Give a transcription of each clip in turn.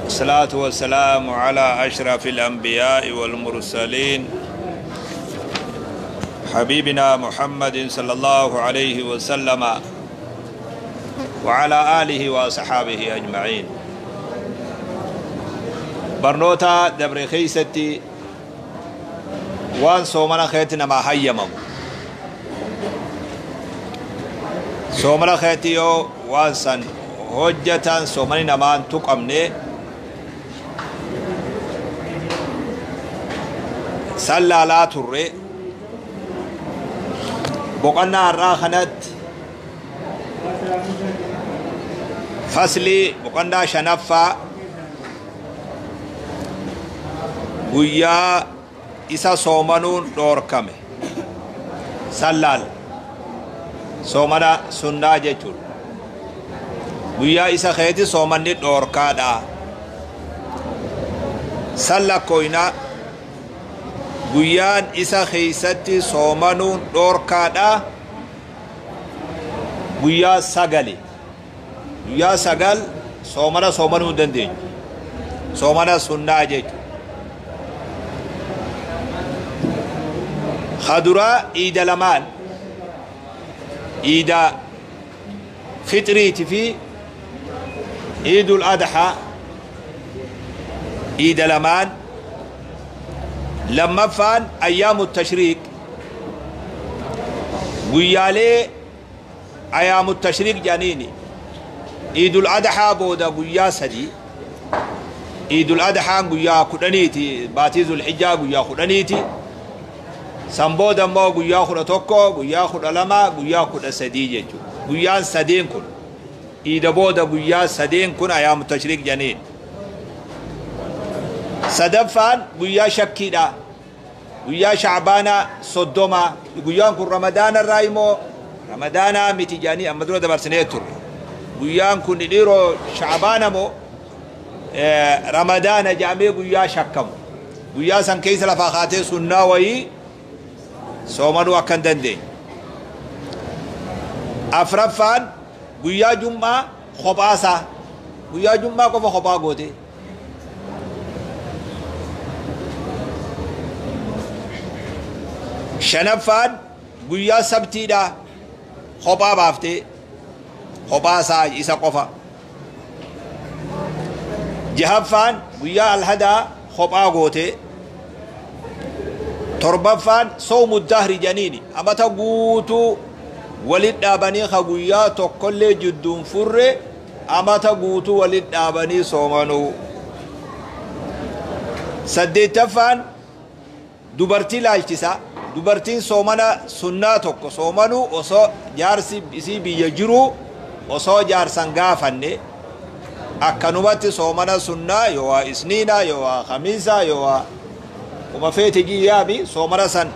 الصلاة والسلام على أشرف الأنبياء والمرسلين حبيبنا محمد صلى الله عليه وسلم وعلى آله وصحابه أجمعين. برنوتا دبر خيستي وان صومنا خيتنا ما هيمم soomana keetti yoo waan san hojjatan soomani namaan tuqamne san laalaa turre. Boqonnaa har'aa kanatti faslii boqonnaa shanaffaa guyyaa isa soomanuun dhoorkame san laala. Soomana sunnaa jechuudha. Guyyaa isa keeti soomanni dhoorkaadha. San lakkooyna guyyaan isa keeysatti soomanuun dhoorkaadha. Guyyaa sagali. Guyyaa 9 soomana soomanuu hin dandeenyu. Soomana sunnaa jechuudha. Kaduraa iida lamaan. Iida fixriiti fi iidul adhaa iida lamaan. Lammaffaan ayyaamu tashriiq guyyaalee ayyaamu tashriiq jedhaniini iidul adhaa booda guyyaa 3. Iidul adhaan guyyaa 10ti, baatii zulhijjaa guyyaa 10ti. San booda immoo guyyaa 11, guyyaa 12, guyyaa 13 jechuudha. Guyyaan sadeen kun iida booda guyyaa sadeen kun ayyaamu tashriiq jedhaniin. Sadaffaan guyyaa shakkiidha. Guyyaa shacbaanaa 30. Guyyaan kun ramadaana irraa immoo ramadaanaa miti jedhanii amma dura dabarsinee turre. Guyyaan kun dhiiroo shacbaana moo ramadaana jedhamee guyyaa shakkamu. Guyyaa san keessa lafaa kaatee sunnaa wayii soomanuu akka hin dandeenye. Afraffaan guyyaa jum'aa kophaasaa. Guyyaa jum'aa qofa kophaa goote. Shanaffaan guyyaa sabtiidha kophaa baaftee kophaasaa isa qofa. Jahaffaan guyyaa alhadaa kophaa goote. Torbaffaan soomu dahri jedhaniini amata guutuu walit dhaabanii ka guyyaa tokkollee jidduun furre amata guutuu walit dhaabanii soomanuu. Saddeettaffaan dubartii laalchisa. Dubartiin soomana sunnaa tokko soomanuu osoo jaarsi isii biyya jiruu osoo jaarsan gaafanne akkanumatti soomana sunnaa yoo isniinaa yoo khamiisaa yoo kuma feete jiyyaabi soomana san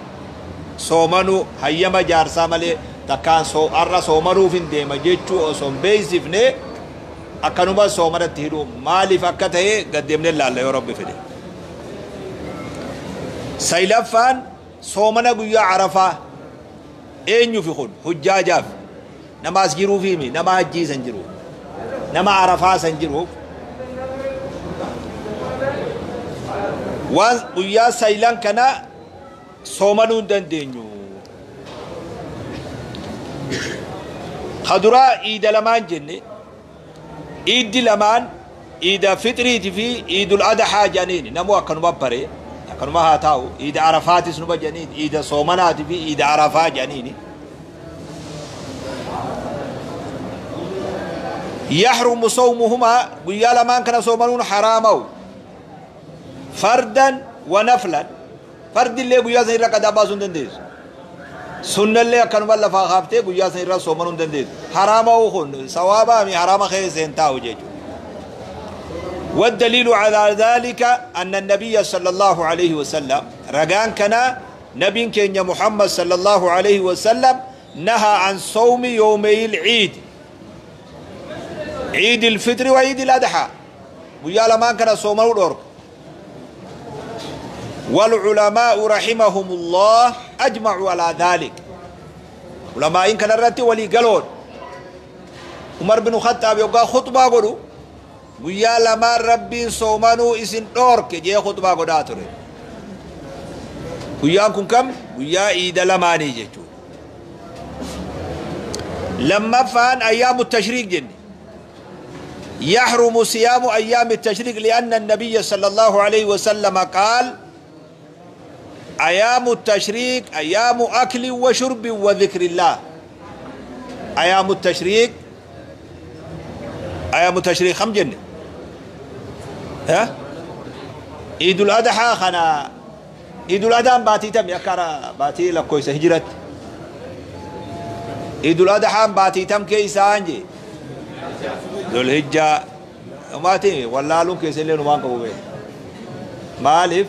soomanuu hayyama jaarsaa malee takkaan har'a soomanuuf hin deema jechuu osoo hin beeksifne akkanuma soomanatti hidhuu maaliif akka ta'e gaddeemnee laalla yoo rabbi fedhe. Saylaffaan soomana guyyaa arafaa eenyufi kun hujjaajaaf nama as jiruufi nama hajjii san jiruuf nama arafaa san jiruuf waan guyyaa saylan kana soomanuu hin dandeenyu. Kaduraa iida lamaan jenne iiddi lamaan iida fixriiti fi iidul adhaa jedhaniini namuu akkanuma bare akkanuma haa taa'u iida arafaatis numa jedhaniini iida soomanaati fi iida arafaa jedhaniini. Yahrumu sawmuhumaa guyyaa lamaan kana soomanuun haraamawu fardan wa naflan. Fardi illee guyyaa san irra qadaa baasuu hin dandeessu. Sunnallee akkanuma lafaa kaaftee guyyaa san irra soomanuu hin dandeessu. Haraamawu kun sawaabaa mi haraama keessa hin taa'u jechuudha. والدليل على ذلك أن النبي صلى الله عليه وسلم رجان كان نبي كين محمد صلى الله عليه وسلم نهى عن صوم يومي العيد عيد الفطر وعيد الأضحى ويا لما كان صوم الأورك. والعلماء رحمهم الله أجمعوا على ذلك. علماء إن كان الرتي ولي قالون عمر بن الخطاب يقول خطبة قالوا Guyyaa lamaan Rabbiin soomanuu isin dhoorke jee khutbaa godhaa ture. Guyyaan kun kam? Guyyaa iida lamaanii jechuudha. Lammaffaan ayyaamu tashriiq jenne. يحرم صيام أيام التشريق لأن النبي صلى الله عليه وسلم قال أيام التشريق أيام أكل وشرب وذكر الله. أيام التشريق، أيام التشريق خم جنة ها؟ عيد الأضحى خنا عيد الأضحى باتي تم يكرا باتي لكويس هجرت عيد الأضحى باتي تم كيسانجي ذو الحجة ما تيمي ولا لون كيس اللي نمان كبوبه مالف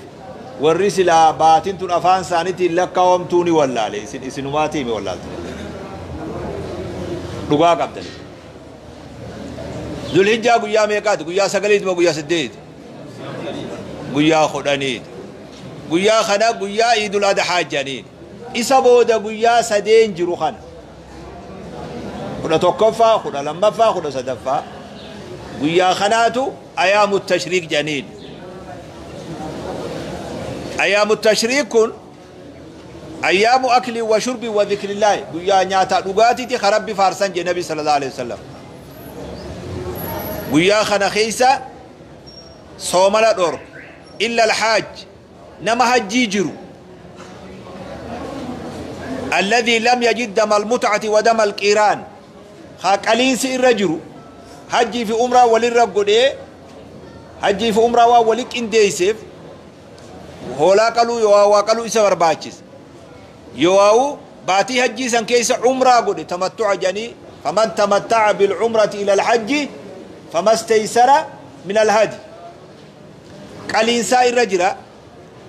والرسلة باتين تون أفان سانتي لكاوم توني ولا لي إسن ما تيمي ولا لقاء قبل ذو الحجة قيا ميقات قيا سقليد ما قيا سديد قيا خدانيد قيا خنا قيا عيد الأضحى جانين إسابودا قيا سدين جرو خنا خدا توقفا خدا لمفا خدا صدفا قيا خناتو أيام التشريق جانين. أيام التشريق كن أيام أكل وشرب وذكر الله قيا نياتا لغاتي تي خرب فارسان جنبي صلى الله عليه وسلم. قيا خنا خيسا صومنا دور إلا الحاج نما حجي جرو الذي لم يجد دم المتعة ودم القيران خاقلين سير جرو حجي في عمره وللرب قدي حجي في عمره ولك انديسف هولا قالوا يوا قالوا إسا برباچس يواو باتي حجي سن كيس عمره قدي تمتع جني فمن تمتع بالعمرة إلى الحج فما استيسر من الهدي قلين سائر رجلا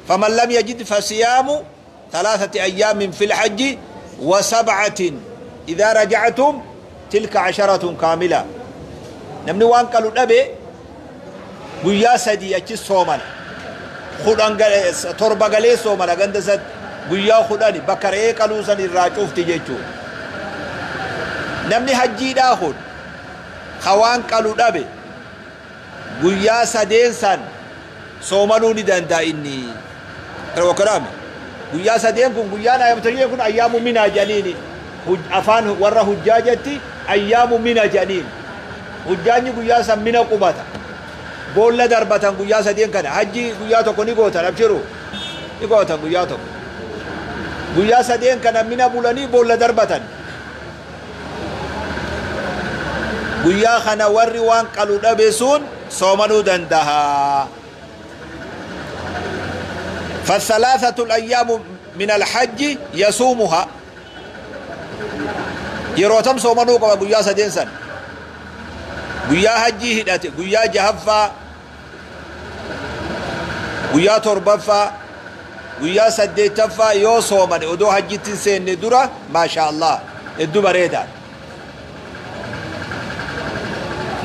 فمن لم يجد فصيام 3 أيام في الحج و7 إذا رجعتم تلك 10 كاملة. نمني وان قالوا أبي قيا سدي أتش صومنا خدان تربة قلي صومنا عند سد قيا خداني بكر إيه قالوا سن الراجوف تيجو. نمني حجي داخل خوان قالوا أبي قيا سدين سن صومنوني دندا إني كلام كلامي guyyaa sadeen kun guyyaan ayyaamu tashriiq kun ayyaamu mina jedhaniini afaan warra hujjaajatti ayyaamu mina jedhaniin hujjaanyi guyyaa san mina qubata boolla darbatan guyyaa sadeen kana hajji guyyaa tokko ni gootan abshiru ni gootan guyyaa tokko guyyaa sadeen kana mina bulanii boolla darbatan guyyaa kana warri waan qalu dhabe sun soomanuu dandaha. فالثلاثة الأيام من الحج يصومها يروتم صومنو قبا قيا سدين سن قيا حجي هدات قيا جهفا قيا تربفا قيا سديتفا يو صومن ودو حجي تنسين ندرة ما شاء الله ادو بريدا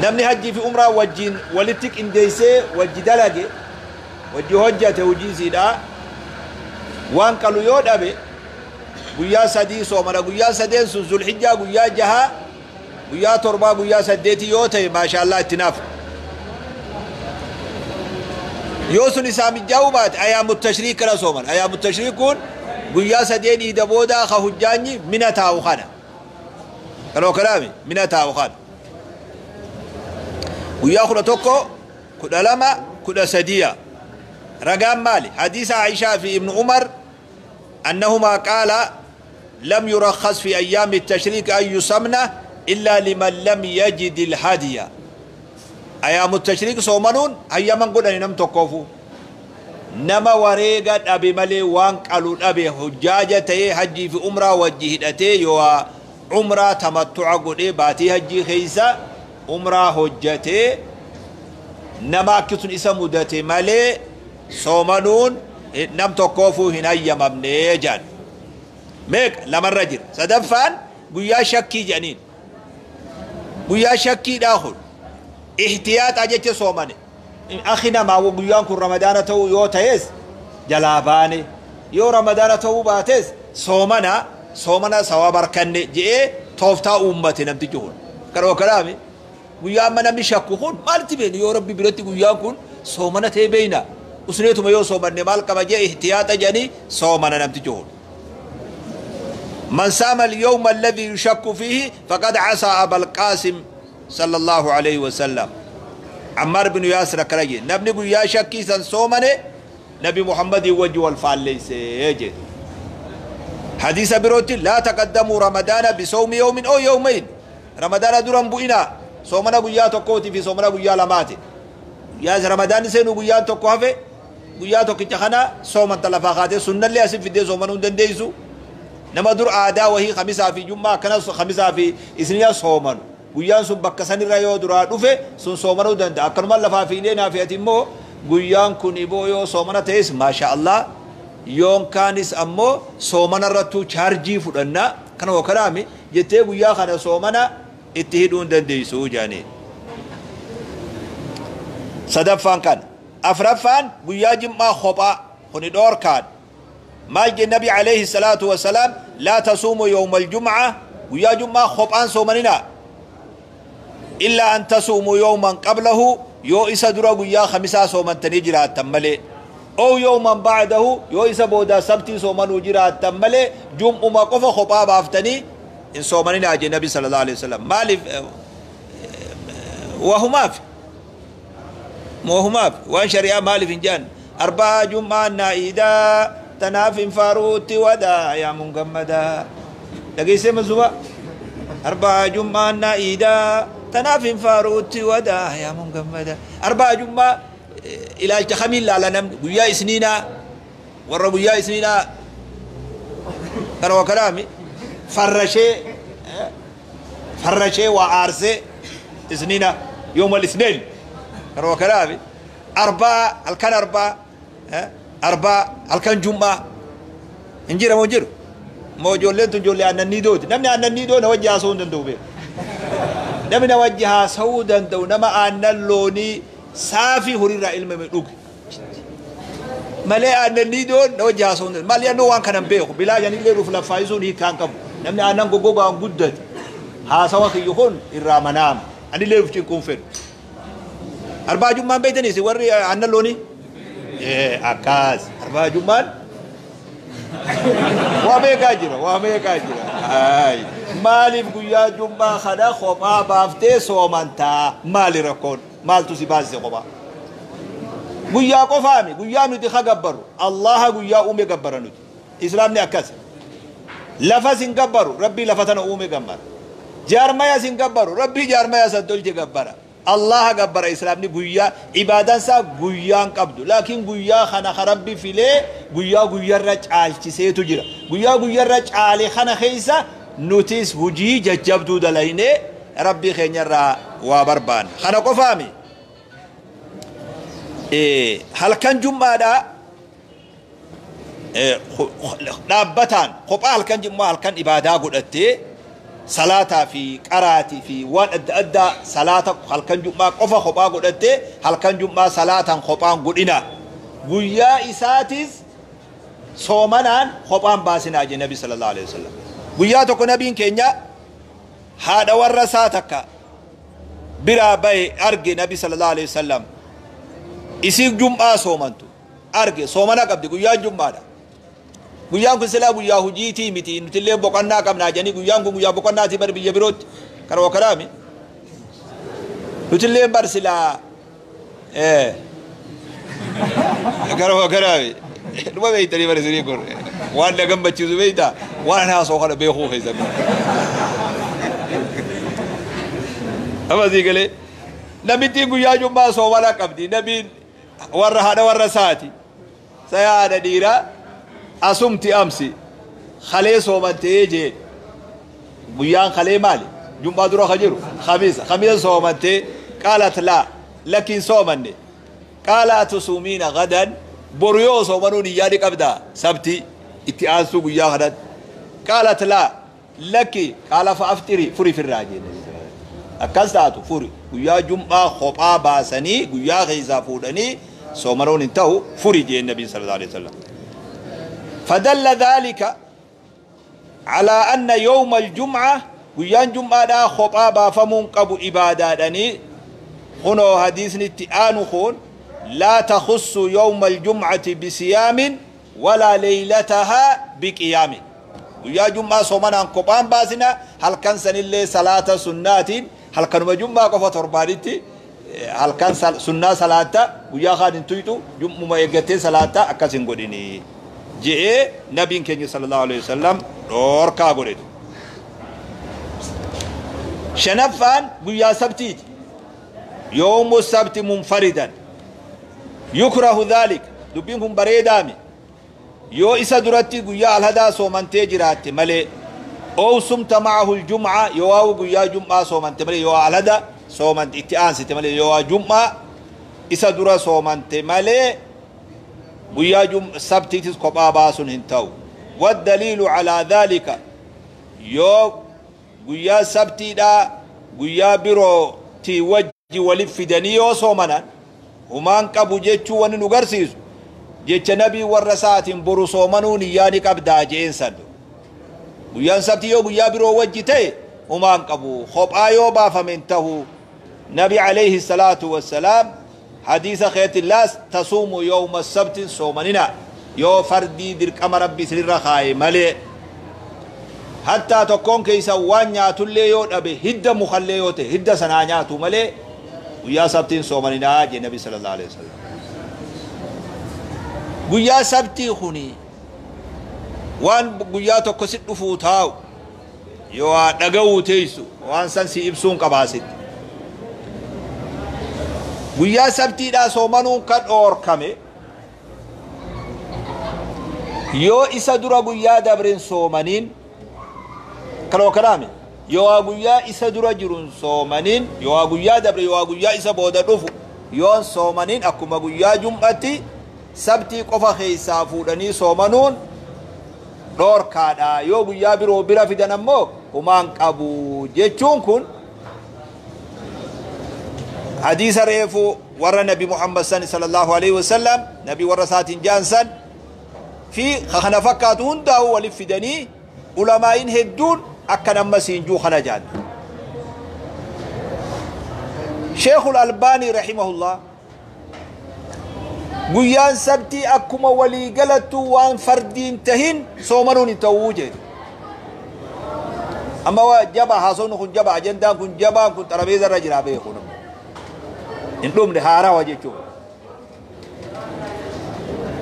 نمني حجي في عمره وجين ولتك انديسي وجي دلقي وجي هجته وجي سيدا وان قالوا يو دبي غيا سدي سومنا غيا سدين ذو الحجه غيا جها غيا تربا غيا سديتي يوتي ما شاء الله اتناف يوسن سامي جاوبات ايام التشريك لا سومن ايام التشريك غيا سدين يدبودا خهجاني من تاوخنا قالوا كلامي من تاوخنا غيا خلا توكو كدلما كدا سديا رقم مالي حديث عائشة في ابن عمر أنهما قال لم يرخص في أيام التشريك أن يصمنا إلا لمن لم يجد الهدي. أيام التشريك صومنون أيام قلنا نم تقفوا نما وريقة أبي مالي وانك قالوا أبي حجاجة حجي في عمرة وجهدتي يوا عمرة تمتع قد باتي حجي خيسة عمرة حجتي نما كتن اسمودتي مالي صومنون نم تقفوا هنا يمامني جان ميك لما الرجل صدفان قيا شكي جانين قيا شكي داخل احتياط أجت صومني أخينا ما هو قيان كل رمضان تو يو تيس جلاباني يو رمضان تو باتس صومنا صومنا سوا بركني جئ توفتا أمتي نمتجون كرو كلامي Guyyaa amma namni shakku kun maalti beeknu yoo rabbi biratti guyyaan kun soomana ta'e beeyna. Usneetuma yoo soomanne maal qaba jee ihtiyaaxa jedhanii soomana namtichi kun. من صام اليوم الذي يشك فيه فقد عصى أبا القاسم صلى الله عليه وسلم. عمار بن ياسر كرجي نبني قل يا شكي سن صومني نبي محمد يوجه والفعل ليس يجد. حديث بروتي لا تقدموا رمضان بصوم يوم أو يومين. رمضان درم بوئنا صومنا قل تقوتي في صومنا قل لماتي يا رمضان سينو قل تقوافي قل تقوتي صومن تلفاقاتي سنة اللي أسف في دي صومن دنديسو. نما در عادا وهي خميسة في جمعة كنا خميسة في إثنين صومن guyyaan sun bakka sanirra yoo duraa dhufe sun soomanuu danda'a. Akkanuma lafaa fiilee naaf immoo guyyaan kun iboo yoo soomana ta'es maasha Allah yoon kaanis ammoo soomana irrattuu chaarjii fudhanna kana hoo jettee guyyaa kana soomana itti hidhuu hin dandeessu jaanii. Sadaffaan kana. Afraffaan guyyaa jim'aa kophaa kuni dhoorkaan. Maal jenne Nabi alayhi salaatu wasalaam laa tasuumu yawma aljum'a guyyaa jum'aa kophaan soomanina. إلا أن تصوموا يوما قبله يو إسا درا قيا خمسة صومن تنجرا تملي أو يوما بعده يو إسا بودا سبتي صومن وجرا تملي جمع ما قف خطاب بافتني إن صومنين أجي النبي صلى الله عليه وسلم مالف وهو ما في وهو ما في وان شريعة مالف إنجان أربعة جمعة نائدا تناف فاروت ودا يا منقمدا لقي سيما زوا أربعة جمعة نائدا تناف فاروت ودا يا منقمدا أربعة جمعة إلى التخميل على نم ويا سنينا والرب ويا سنينا ترى كلامي فرشي فرشي وعارسي سنينا يوم الاثنين ترى كلامي أربعة الكان أربعة أربعة الكان جمعة إنجير موجر موجود لين تنجول لأن النيدود نمني أن النيدود نوجه سون دندوبي نمني نوجه سودا دو نما أن اللوني سافي هريرة علم ملوك ملأ أن النيدود نوجه سون ما لي أنه وان كان بيخ بلا يعني اللي رفلا فايزون هي كان كم نمني أن نجوجا عن جدد ها سوا كيكون الرامنام أنا اللي رفتين كونفر أربعة جمعة بيتني سوري أن اللوني إيه أكاس أربعة جمعة وامي كاجرة هاي مالي بقيا جمعة خدا خبا بافتي سومنتا مالي ركون مال تسيباز خبا قيا قفامي قيا نتي خجبرو الله قيا أمي جبرنو إسلام نأكس لفظ جبرو ربي لفظنا أمي جبر جارما يسين جبرو ربي جارما يسدل جبرا الله جبر إسلام ني قيا عبادة سا قيا قبض لكن قيا خنا خربي فيله قيا قيا رج عال تسيتو جرا قيا قيا رج عالي خنا خيسا نوتيس هجي ججبدو دلينه ربي خنيرا وبربان خنا قفامي إيه هل كان جمعة دا إيه دابتان خب هل كان جمعة هل كان عبادة قدتي صلاة في قراتي في وان أدى صلاة هل كان جمعة قفا خبا قدتي هل كان جمعة صلاة خبا قدنا قيا إساتيز صومنان خبان باسنا جي النبي صلى الله عليه وسلم قيا تكو نبي كينيا هذا ورساتك برا بي أرجي نبي صلى الله عليه وسلم إسيق جمعة صومنتو أرجي صومنا قبدي قيا جمعة guyyaan kun silaa guyyaa hojiitii miti nutillee boqonnaa qabnaa jedhanii guyyaan kun guyyaa boqonnaatii bar biyya birootti karoo karaami nutillee bar silaa karoo karaami dhuma beeytanii bar isinii kun waan na gammachiisu beeytaa waan haasoo kana beekuu keessa amma sii galee namittiin guyyaa jummaa soomana qabdi nabiin warra haadha warra saati saya haadha dhiiraa asumti amsi خلي صومنتي جي بيان خلي مالي جمعة درا خجرو خميس خميس صومنتي قالت لا لكن صومني قالت تصومين غدا بريو صومنوني يالي قبدا سبتي اتعاسو بيا غدا قالت لا لك قال فافتري فري في الراجل أكستاتو فري ويا جمعة خطا باسني ويا غيزا فودني صومنون انتهوا فري جي النبي صلى الله عليه وسلم. فدل ذلك على أن يوم الجمعة Guyyaan jum'aadhaa kophaa baafamuun qabu ibaadaadhanii. Kunoo hadiisni itti aanu kun laa takhussu yawma aljum'ati bisiyaamin walaa leeylatahaa biqiyaamin. Guyyaa jum'aa soomanaan kophaan baasina, halkan sanillee salaata sunnaatiin. Halkanuma jum'aa qofa torbaanitti halkan sunnaa salaatta, guyyaa kaan hin tuyxu, jum'uma eeggattee salaatta, akkas hin godhini je'ee nabiin keenya sallallahu alaihi wasallam dhoorkaa godhetu. Shanaffaan guyyaa sabtiiti. Yoomu sabti munfaridan yukrahu dhalik. Dubbiin kun bareedaami. Yoo isa duratti guyyaa alhadaa soomantee jiraatte malee, ow sumta ma'ahu aljum'a, yoo waawu guyyaa jum'aa soomante malee, yoo alhada soomante itti aansite malee, yoo jum'aa isa dura soomante malee, guyyaa sabtiitis kophaa baasuun hin ta'u. Waddaliilu calaa dhalika, yoo guyyaa sabtiidhaa guyyaa birootii wajji walif fidanii yoo soomanan humaan qabu jechuu wanni nu garsiisu jecha nabii warra isaatiin boru soomanuu niyyaa ni qabdaa jeen san. Guyyaan sabtii yoo guyyaa biroo wajji ta'e humaan qabu, kophaa yoo baafame hin tahu. Nabi alayhi salaatu wassalaam hadiisa keetti laas tasuumu yawma sabtin soomanina yoo fardii dirqama rabbi isinirra kaaye malee, hattaa tokkoon keessa waan nyaatullee yoo dhabe, hidda mukallee yoo ta'e hidda sanaa nyaatu malee guyyaa sabtiin soomaninaa jee nabi sallallahu alaihi wasallam. Guyyaa sabtii kuni waan guyyaa tokko si dhufuu taa'u yoo dhaga'uu teessu waan san si ibsuun qabaasitti. Guyyaa sabtiidhaa soomanuun kan dhoorkame yoo isa dura guyyaa dabreen soomaniin kaloo kanaame, yoo guyyaa isa dura jirun soomaniin, yoo guyyaa dabre, yoo guyyaa isa booda dhufu yoon soomaniin, akkuma guyyaa jum'atti sabtii qofa keessaa fuudhanii soomanuun dhoorkaadha. Yoo guyyaa biroo bira fidan ammoo humaan qabu jechuun kun hadiisa reefu warra nabi Muhammad san sallallahu alaihi wasallam nabi warra isaatiin jaan san fi kana fakkaatu hundaa'u walif fidanii ulamaa'iin hedduun akka nama siinjuu kana jaan. Sheekul Albaanii rahimahullah guyyaan sabtii akkuma walii galattu waan fardiin tahin soomanuun hin ta'uu jedhe. Amma waa jaba haasofni kun jaba, ajandaan kun jabaan kun xarabeeza irra jira beeku namni. Hin dhumne, haarawa jechuudha.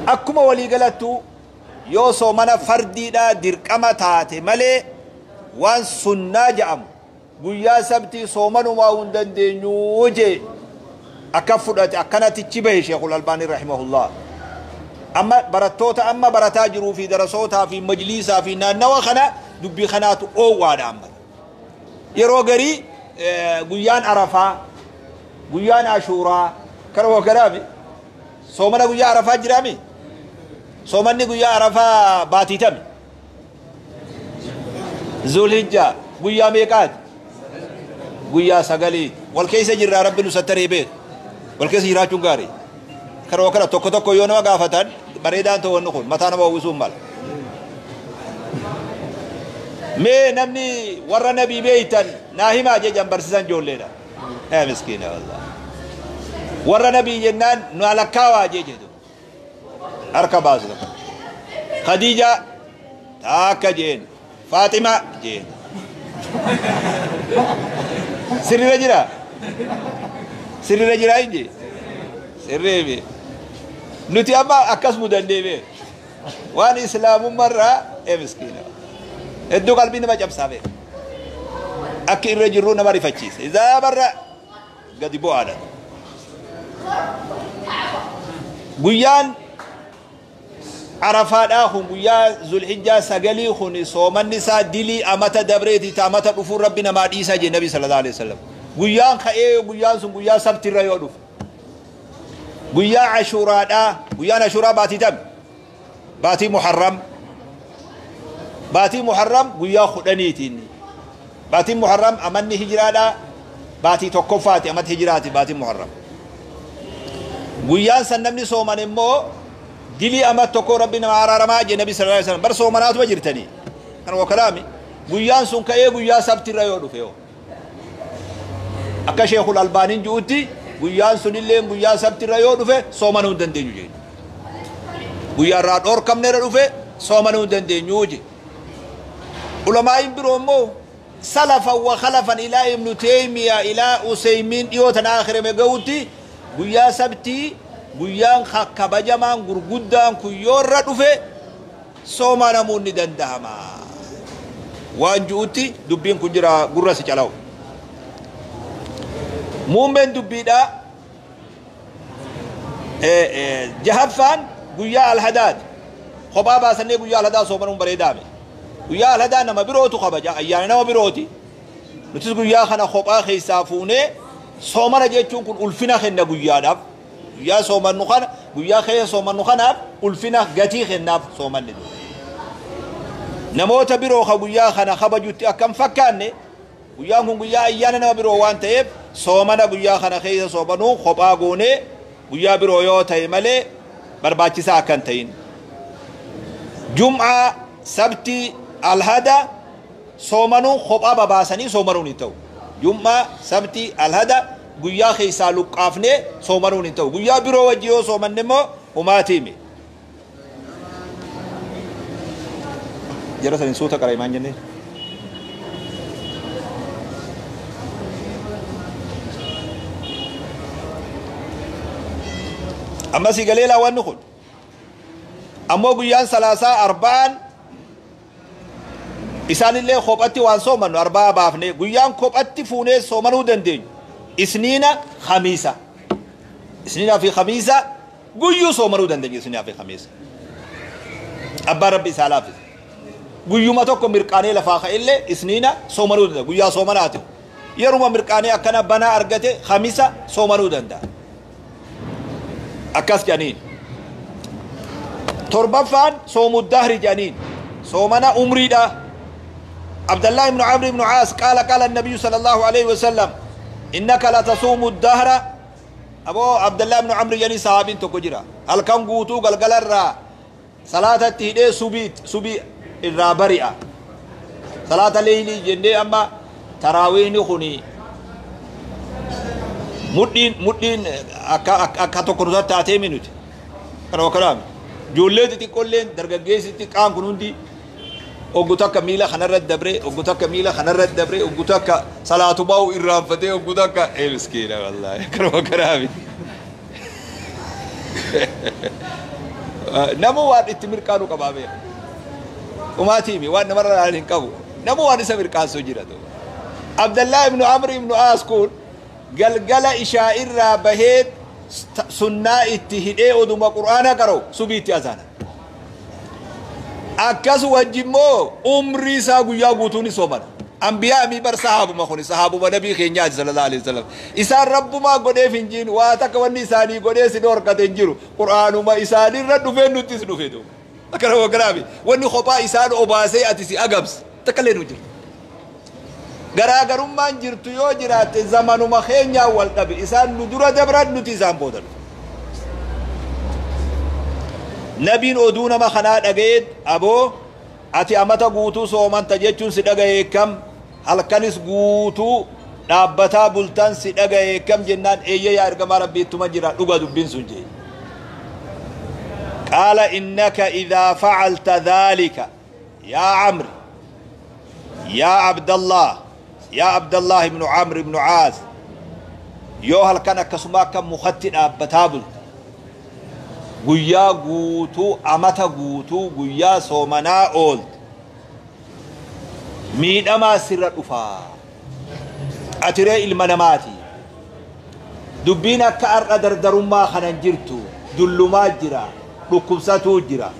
Akkuma walii galattu yoo soomana fardiidhaa dirqama taate malee waan sunnaa jedhamu guyyaa sabtii soomanumaa hin dandeenyu jee akka fudhate akkanatichi bahe Sheekul Albaanii rahimahullah. Amma barattoota amma barataa jiruu fi darasootaa fi majliisaa fi naannawa kana dubbii kanaatu oowwaadha amma. Yeroo garii guyyaan Arafaa, guyyaan Ashuuraa kana waggaraami soomana guyyaa Arafaa jiraami. Soomanni guyyaa Arafaa baatiitami. Zulhijjaa guyyaa meeqaati? Guyyaa 9. Wal keessa jirraa, rabbi nu sattaree beeku. Wal keessa jiraachuun gaarii. Kana kana tokko tokko yoo nama gaafatan bareedaan ta'u wanni kun mataa nama uwwisuun mala. Mee namni warra nabii beeytan naa himaa jejan barsiisan ijoolleedha. Ee miskiina wallah. Warra nabii jennaan nu alakkaawaa jee jedhu. Harka baasu tokko. Khadiija taakka jeen. Faaxima jeen. Sirriirra jira? Sirriirra jira inji? Sirrii. Nuti amma akkas mudannee beeku. Waan islaamummaarraa ee miskiina. Hedduu qalbii nama cabsaa beeku. Akka irra jirru nama rifachiisa. Izaa barra gadi bu'aadha. Guyyaan Arafaadhaa kun guyyaa Zulhijjaa 9 kun soomanni isaa dilii amata dabreeti ta amata dhufuun rabbi namaa dhiisaa jee nabi sallallahu alaihi wasallam. Guyyaan ka'ee guyyaan sun guyyaa sabtirra yoo dhufe. Guyyaa Ashuuraadhaa, guyyaan Ashuuraa baatii tam? Baatii Muharram. Baatii Muharram guyyaa 10tiin. Baatiin Muharram amanni hijiraadhaa baatii tokkoffaati, amata hijiraati baatiin Muharram. Guyyaan san namni sooman immoo dilii ama tokko rabbi nama araaramaa jee nabi sallallahu alaihi wasallam. Bar soomanaatuma jirtanii. Kana wakalaami. Guyyaan sun ka'ee guyyaa sabtirra yoo dhufe yoo akka Sheekul Albaaniin ji'utti guyyaan sunillee guyyaa sabtirra yoo dhufe soomanuu hin dandeenyu jeen. Guyyaa irraa dhoorkamne irra dhufe soomanuu hin dandeenyu je. Ulamaa'iin biroo immoo salafan wa khalafan ilaa Ibnu Teeymiyaa ilaa Useymiin dhiyoo tana akhirame ga'utti guyyaa sabtii guyyaan kabajamaan gurguddaan kun yoo irra dhufe soomanamuun ni danda'ama. Waan ji'utti dubbiin kun jira gurra si calawu. Muummeen dubbiidhaa jahaffaan guyyaa alhadaati. Kophaa baasannee guyyaa alhadaa soomanuun bareedaame. Guyyaa alhadaa nama birootu kabaja, ayyaana nama birooti. Nutis guyyaa kana kophaa keessaa fuunee soomana jechuun kun ulfina kenna guyyaadhaaf. Guyyaa soomannu kana, guyyaa keessa soomannu kanaaf ulfina gatii kennaaf soomanni. Namoota biroo ka guyyaa kana kabajutti akkam fakkaanne guyyaan kun guyyaa ayyaana nama biroo waan ta'eef soomana guyyaa kana keessa soomanuu kophaa goonee guyyaa biroo yoo ta'e malee barbaachisaa akka hin ta'in. Jum'aa, sabtii, alhada soomanuun kophaa babaasanii soomanuun hin ta'u. Jum'aa, sabtii, alhada guyyaa keessaa luqqaafnee soomanuun hin ta'u. Guyyaa biroo wajji yoo soomanne immoo humaatiimi. Jara saniin suuta qara himaan jennee. Ammasii galee laawwanni kun. Ammoo guyyaan salaasaa arba'aan isaanillee kophatti waan soomannu arba'aa baafne guyyaan kophatti fuunee soomanuu dandeenyu. Isniina khamiisa. Isniinaa fi khamiisa guyyuu soomanuu dandeenya isniinaa fi khamiisa. Abbaan rabbi isaa laaffise. Guyyuma tokko mirqaanee lafaa ka'ellee isniina soomanuu danda'a. Guyyaa soomanaati. Yeruma mirqaanee akkana banaa argate khamiisa soomanuu danda'a. Akkas jedhaniin. Torbaffaan soomu dahri jedhaniin. Soomana umriidha. Abdallah ibn Amr ibn Aas qaala qaala nabiyyu sallallahu alaihi wasallam innaka latasuumu dahra. Aboo Abdallah ibn Amr jedhanii sahaabiin tokko jira. Halkan guutuu galgalarraa salaatatti hidhee subii irraa bari'a. Salaata leeylii jennee amma taraawiihni kuni mudhiin akka tokko nutatti taatee minuti. Kana kanaami. Ijoollee xixiqqoolleen dargaggeessi xixiqqaan kun hundi oggu takka miila kanarra dabree, oggu takka miila kanarra dabree, oggu takka salaatu baa'u irraanfatee, oggu takka ee miskiina wallaahi. Kana kanaami. Namu waan itti mirqaanu qabaa beeka. Umaatiimi waan namarra ilaalan hin qabu. Namu waan isa mirqaansuu jira. Abdallah ibn Amr ibn Aas kun galgala ishaa irraa bahee sunnaa itti hidhee oduma qur'aana qara'u subiitti azaana. Akkas wajji immoo umrii isaa guyyaa guutuu ni soomana. Ambiyaa mi bar sahaabuma kuni sahaabuma nabii keenyaati sallallahu alaihi wasallam. Isaan rabbumaa godheef hin jiin waa takka wanni isaanii godhee si dhorkate hin jiru. Qur'aanuma isaanirra dhufee nuttis dhufe duuba. Akkana wagganaami wanni kophaa isaan obaasee ati si agamse takka illee nu jirtu. Garaagarummaan jirtu yoo jiraatte zamanuma keenyaan wal dhabe isaan nu dura dabran nuti isaan booda dhufe. Nabiin oduu nama kanaa dhaga'ee aboo ati amata guutuu soomanta jechuun si dhaga'ee kam halkanis guutuu dhaabbataa bultan si dhaga'ee kam jennaan eeyyee yaa ergamaa rabbii ittuma jira dhuga dubbiin sun jee. Qaala innaka idhaa facalta dhaalika yaa Amri yaa Abdallah yaa Abdallah ibnu Amr ibnu Caas yoo halkan akkasuma akka mukatti dhaabbataa bulte guyyaa guutuu amata guutuu guyyaa soomanaa oolte miidhamaa sirra dhufaa atiree ilma namaati dubbiin akka har'a dardarummaa kanan jirtu dullumaa jira dhukkubsatuu jira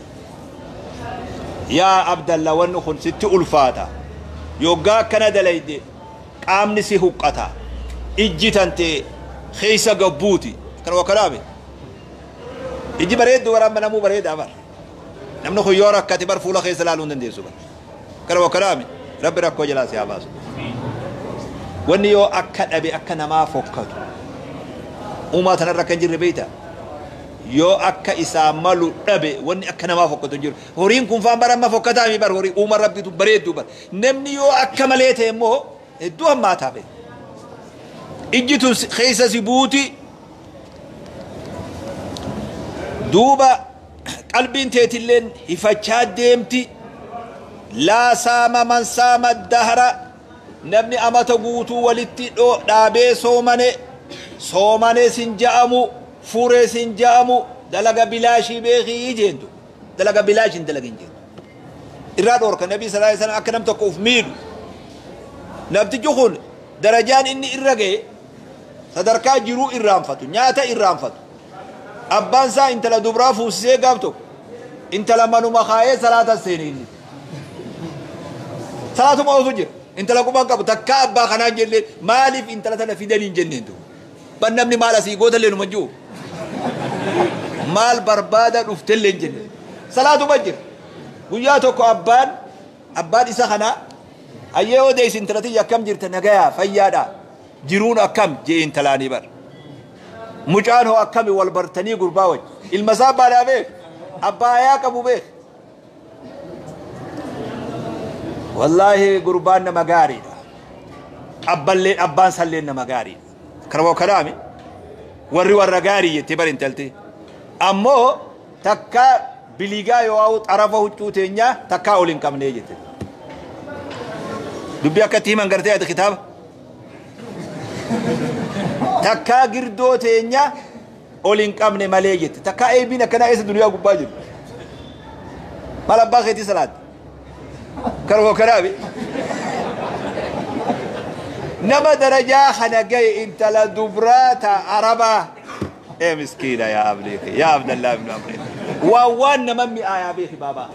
yaa Abdallah wanni kun sitti ulfaata yoggaa akkana dalayde qaamni si huqqata ijji tante keessa gabbuuti kana wakkanaame ijji bareeddu bara amma namuu bareedaa bar namni kun yoo rakkate bar fuula keessa ilaaluu hin dandeessu bar kana wakkanaame rabbi rakkoo jalaa si haa baasu wanni yoo akka dhabe akka namaa fokkatu uumaa tanarra akka hin jirre beeyta Yoo akka isaa malu dhabe, wanni akka namaa fokkatu hin jiru. Horiin kun faan bara amma fokkataa mi bar, horii uuma Rabbitu bareedduu bar. Namni yoo akka malee ta'e immoo hedduu hammaataa beeka. Ijji tun keessa si buuti, duuba qalbiin teetilleen hifachaa deemti. Laa saama man saama dahra, namni amata guutuu walitti dhaabee soomane, soomane sin ja'amu, furee sin ja'amu, dalaga bilaashii beekii jeentu, dalaga bilaashii hin dalagin jeentu. Irraa dhoorka Nabii sallallahu alaihi wasallam akka nam tokko uf miidhu. Namtichi kun darajaan inni irra ga'e sadarkaa jiruu irraanfatu, nyaata irraanfatu. Abbaan isaa intala dubraa fuusisee, gaaf tokko intala manuma kaayee salaata seene. Inni salaatuma ofu jira, intala quban qabu takkaa. Abbaa kanaan jenneen, maaliif intala tana fidanii hin jenneen? Tu ban namni maal asii gootallee numa jiru, maal barbaada dhuftellee hin jenneen, salaatuma jira. Guyyaa tokko abbaan isa kanaa, "Ayyee odeessi, intala tiyya, akkam jirta? Nagayaa, fayyaadha, jiruun akkam?" jee intalaanii. Bar mucaan hoo akkami wal bartanii gurbaa wajji? Ilma isaa abbaadhaa beek, abbaayaa qabu beek. "Wallaahi gurbaan nama gaariidha, abballeen abbaan salleen nama gaariidha." Kanuma kanaami warri warra gaarii jettee bar intalti. "Ammoo takka biligaa yoo ha'u xarafa huccuu teenyaa takkaa ol hin qabnee," jette. Dubbii akkatti himan gartee ati kitaaba. "Takkaa girdoo teenya ol hin qabne malee," jette. Takkaa eebiin akkanaa eessa duniyaa gubbaa jiru? Maal abbaa keetii salaatte? Kanuma kanaabi. Nama darajaa kana gahe intala dubraa ta Arabaa. Ee miskiina yaa abdii, yaa Abdallah ibn Amri. Waan nama mi'aayaa beeki baabaa.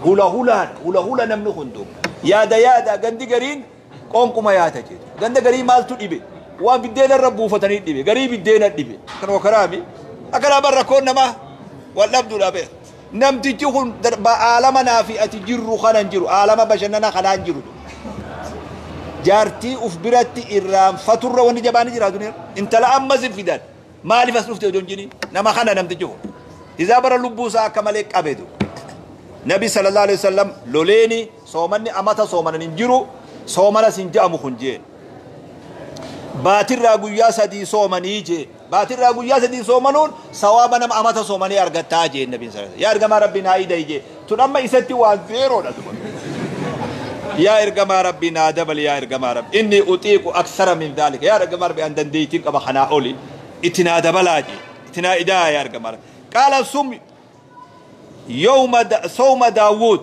Hula hulaan hula hula namni hundu. Yaada yaada, gandi gariin qoonquma yaata jedhu. Ganda garii maaltu dhibe? Waan biddeena irra buufatanii dhibe. Garii biddeena dhibe. Kanuma kanaami. Akkanaa bar rakkoon namaa wal dhabduudha beek. Namtichi kun aalama naa fi ati jirru kanan jiru. Aalama bashannana kanaan jiru. Jaartii uf biratti irraanfaturra wanni jabaan jira duniyaa. Intala ammas hin fidan. Maaliif as dhufte odoo hin jedhin? Nama kana namtichi kun. Isaa bara lubbuu isaa akka malee qabetu. Nabi sallallahu alaihi wasallam loleeni soomanni amata soomanan hin jiru, soomanas hin je'amu kun jeen. Baatirraa guyyaa 3 soomanii jeen. Baatirraa guyyaa 3 soomanuun sawaaba nama amata soomanii argattaa jeen Nabiin sallallahu alaihi wasallam. "Yaa ergamaa Rabbii, naa idayi," jee. Tun amma isatti waan zeeroodha duba. "Yaa ergamaa Rabbii, naa dabali, yaa ergamaa Rabbii. Inni utiiqu aksara min dhaalika. Yaa ergamaa Rabbii, an dandeettiin qaba kanaa oli. Itti naa dabalaa," jee. "Itti naa idaa, yaa ergamaa Rabbii." Qaala sum yawma sawma Daawud.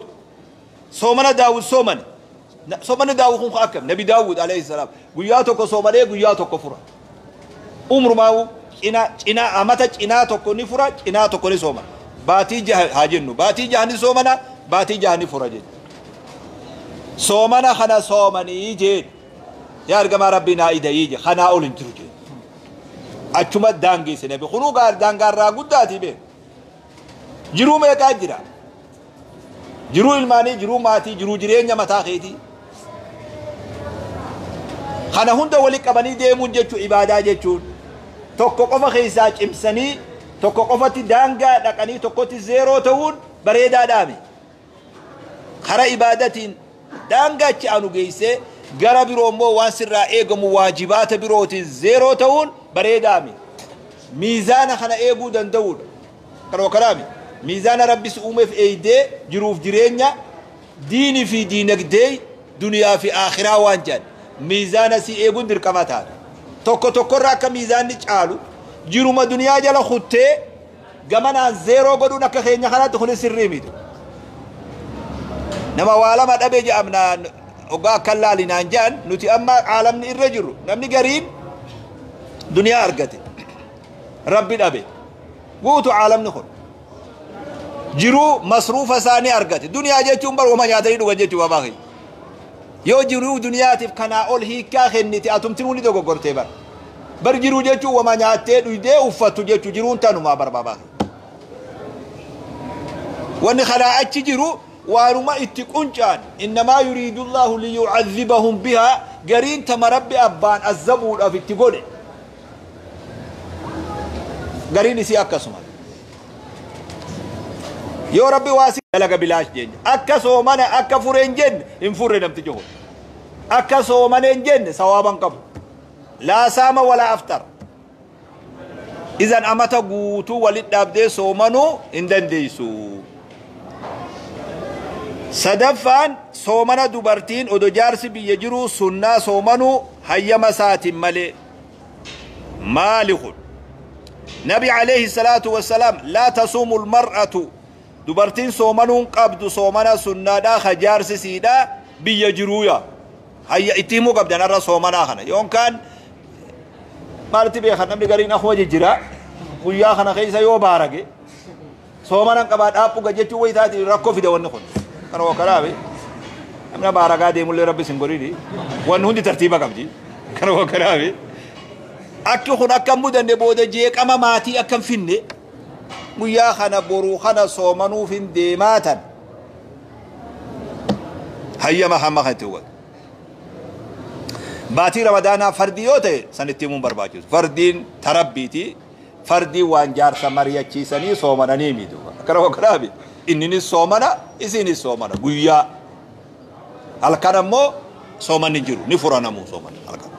Soomana Daawud soomani. Soomani Daawud kun akkam? Nabi Daawud alayhi salaam guyyaa tokko soomanee guyyaa tokko fura. Umrumaa cinaa cinaa amata cinaa tokko ni fura, cinaa tokko ni soomana. Baatii 6 haa jennu. Baatii 6 ni soomana, baatii 6 ni fura jechuudha. "Soomana kana soomanii," jeen. "Yaa ergamaa Rabbii, naa idayii," je. "Kanaa ol hin jiru," jeen. Achuma daangeesse nabi. Kunuu daangaarraa guddaatii beeku. Jiruu meeqaa jira? Jiruu ilmaanii, jiruu maatii, jiruu jireenya mataa keetii. Kana hunda wali qabanii deemuun jechuun ibaadaa jechuun tokko qofa keessaa cimsanii, tokko qofatti daangaa dhaqanii, tokkotti zeeroo ta'uun bareedaa dhaame. Kara ibaadatiin daangaa achi aanu geessee, gara biroo immoo waan sirraa eegamu waajibaata birootiin zeeroo ta'uun bareedaame. Miizaana kana eeguu danda'uudha. Kanuma kanaami. Miizaana Rabbi si uumeef eeydee jiruuf jireenya, diinii fi diinagdee, duniyaa fi akhiraa waan jedhan miizaana si eeguun dirqama taata. Tokko tokkorra akka miizaanni caalu jiruma duniyaa jala kuttee gamanaan zeeroo godhuun akka keenya kanatti kunis sirrii miti. Nama waa lama dhabe jedhamnaan hoggaa akka laalinaan jedhan, nuti amma caalamni irra jirru namni gariin duniyaa argate, Rabbi dhabe. Guutu caalamni kun jiruu masruufa isaanii argate. Duniyaa jechuun bar wama nyaatanii dhugan jechuu babaa kiyya. Yoo jiruu duniyaatiif kanaa ol hiikkaa kennite, atumtinuu ni dogoggortee bar. Bar jiruu jechuun wama nyaattee dhuydee uffattu jechuu, jiruun tanumaa bar babaa kiyya. Wanni kanaa achi jiru waanuma itti quncaan. Innamaa yuriidu Allaahu liyucadhibahum bihaa, gariin tama Rabbi abbaan azzabuudhaaf itti godhe. Gariin isii akkasuma. Yoo Rabbi waa si dalaga bilaash jeenya. Akka soomana akka fure hin jenne hin furre namtichi kun. Akka soomane hin jenne sawaaban qabu. Laa saama walaa aftar. Izan amata guutuu walit dhaabdee soomanuu hin dandeessu. Sadaffaan soomana dubartiin odo jaarsi biyya jiruu sunnaa soomanuu hayyama isaatiin malee. Maali kun? Nabi alayhi salaatu wassalaam laa tasuumu almar'atu dubartiin soomanuun qabdu soomana sunnaadhaa ka jaarsi siidhaa biyya jiruuya. Hayya itti himuu qabdan har'a soomanaa kana yookaan maalitti beekan namni gariin akkuma jijjiraa guyyaa kana keessa yoo baarage soomanan qabaa dhaaphuga jechuu wayi taati rakkoo fida wanni kun. Kana waa kanaafi namni baaragaa deemullee rabbi sin godhini wanni hundi tartiiba qabdi. Kana waa kanaafi akki kun akka hin mudanne booda jeeqama maatii akka hin finne guyyaa kana boruu kana soomanuuf hin deemaatan hayyama hamma kan itti hubatu. Baatii Ramadaanaa fardii yoo ta'e san itti himuun barbaachisu. Fardiin tarabbiiti. Fardii waan jaarsa mari'achiisanii soomananii miti. Akkana wakkanaafi inninis soomana isinis soomana guyyaa. Halkan ammoo soomanni jiru ni furanamuu soomanni halkan.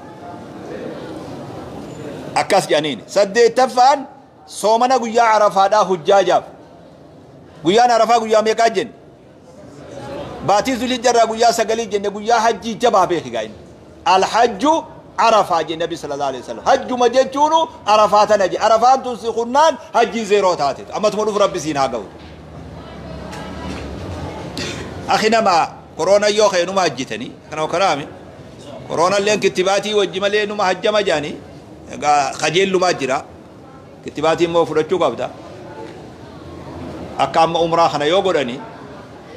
Akkas jedhaniini. Saddeettaffaan soomana guyyaa Arafaadhaa hujjaajaaf. Guyyaan Arafaa guyyaa meeqaa jenne? Baatii Zulhijjarraa guyyaa 9 jenne guyyaa hajjii jabaa beeki gaa inni. Alhajju Arafaa jenne Nabi sallallahu alaihi wasallam. Hajjuma jechuunu Arafaa tana je. Arafaan tun si kunnaan hajjiin zeeroo taate. Ammatuma dhufu Rabbi siin haa ga'u. Akhi nama koroona yoo ka'e numa hajjitanii kana kanaami. Koroona illeen kittibaatii wajji malee numa hajjama jaanii egaa kajeellumaa jira. Kittibaatii immoo fudhachuu qabda. Akka amma umraa kana yoo godhani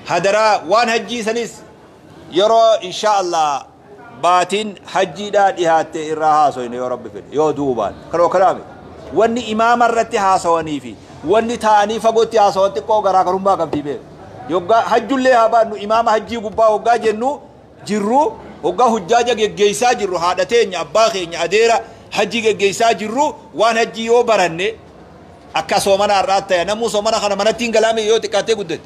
hadaraa waan hajjii sanis yeroo insha Allah baatiin hajjiidhaa dhihaatte irraa haasoyne yoo Rabbi fedhe yoo duubaan kanoo kanaami. Wanni imaama irratti haasawanii fi wanni taa'anii fagootti haasawan xiqqoo garaagarummaa qabdi beeku. Yoggaa hajjullee haa baannu imaama hajjii gubbaa hoggaa jennu jirru hoggaa hujjaaja geggeessaa jirru haadha teenya abbaa keenya adeera hajjii geggeessaa jirru waan hajjii yoo baranne akka soomana har'aa ta'e namuu soomana kana manatti hin galaame yoo xiqqaattee guddate.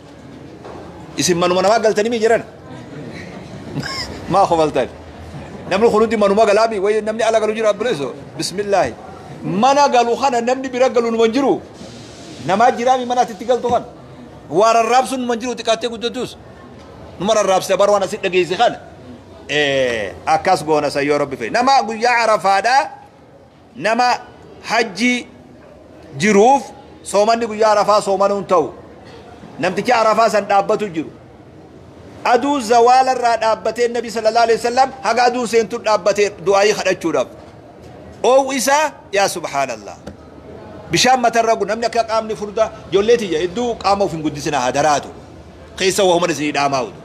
Isin manuma namaa galtanii mi jiran? Maa kofaltan? Namni kun hundi manuma galaami wayi namni ala galu jira abbileeso bismillaahi. Mana galu kana namni bira galu numa hin jiru. Namaa jiraami mana ati itti galtu kana. Waa rarraabsuun numa hin jiru xiqqaattee guddatus. Numa rarraabsite bar waan asi dhageesse kana. Akkas goona san yoo Rabbi fedhe. Nama guyyaa Arafaadhaa nama hajjii jiruuf soomanni guyyaa Arafaa soomanuun ta'u. Namtichi Arafaa san dhaabbatu jiru. Aduu zawaala irraa dhaabbatee Nabi sallallahu alaihi wasallam haga aduun seentu dhaabbatee du'aayii kadhachuudhaaf. Oowwi isaa yaa subhaanallah. Bishaan matarra gu namni akka qaamni furdaa ijoollee tiyya hedduu qaama of hin guddisina hadaraatu. Keessa wahuman isinii dhaamaa utu.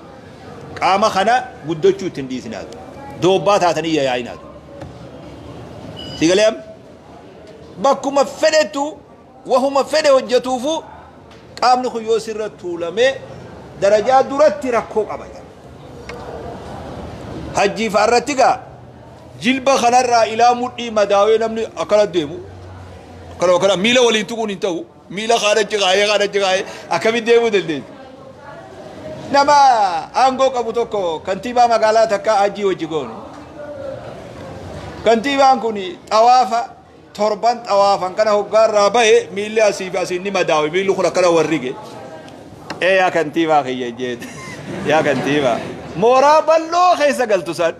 Qaama kana guddachuu ittiin dhiisinaatu. Doobbaa taatanii yayaa'inaatu. Si galee amma? Bakkuma fedhettu wahuma fedhe hojjetuufu qaamni kun yoo sirra tuulamee darajaa duratti rakkoo qaba. Hajjii fa'a irratti gaa jilba kanarraa ilaa mudhii madaawee namni akkana deemu. Akkana akkana miila waliin tuquun hin ta'u. Miila kaanachi kaayee kaanachi kaayee akkamitti deemuu dandeessu? Nama aangoo qabu tokko kantiibaa magaalaa takkaa hajjii wajji goone. Kantiibaan kun xawaafa torban xawaafan kana hoggaarraa bahe miilli asii fi asiin ni madaawe miilli kun akkana warrige. Ee yaa kantiibaa kiyya jeet yaa kantiibaa mooraa bal'oo keessa galtu san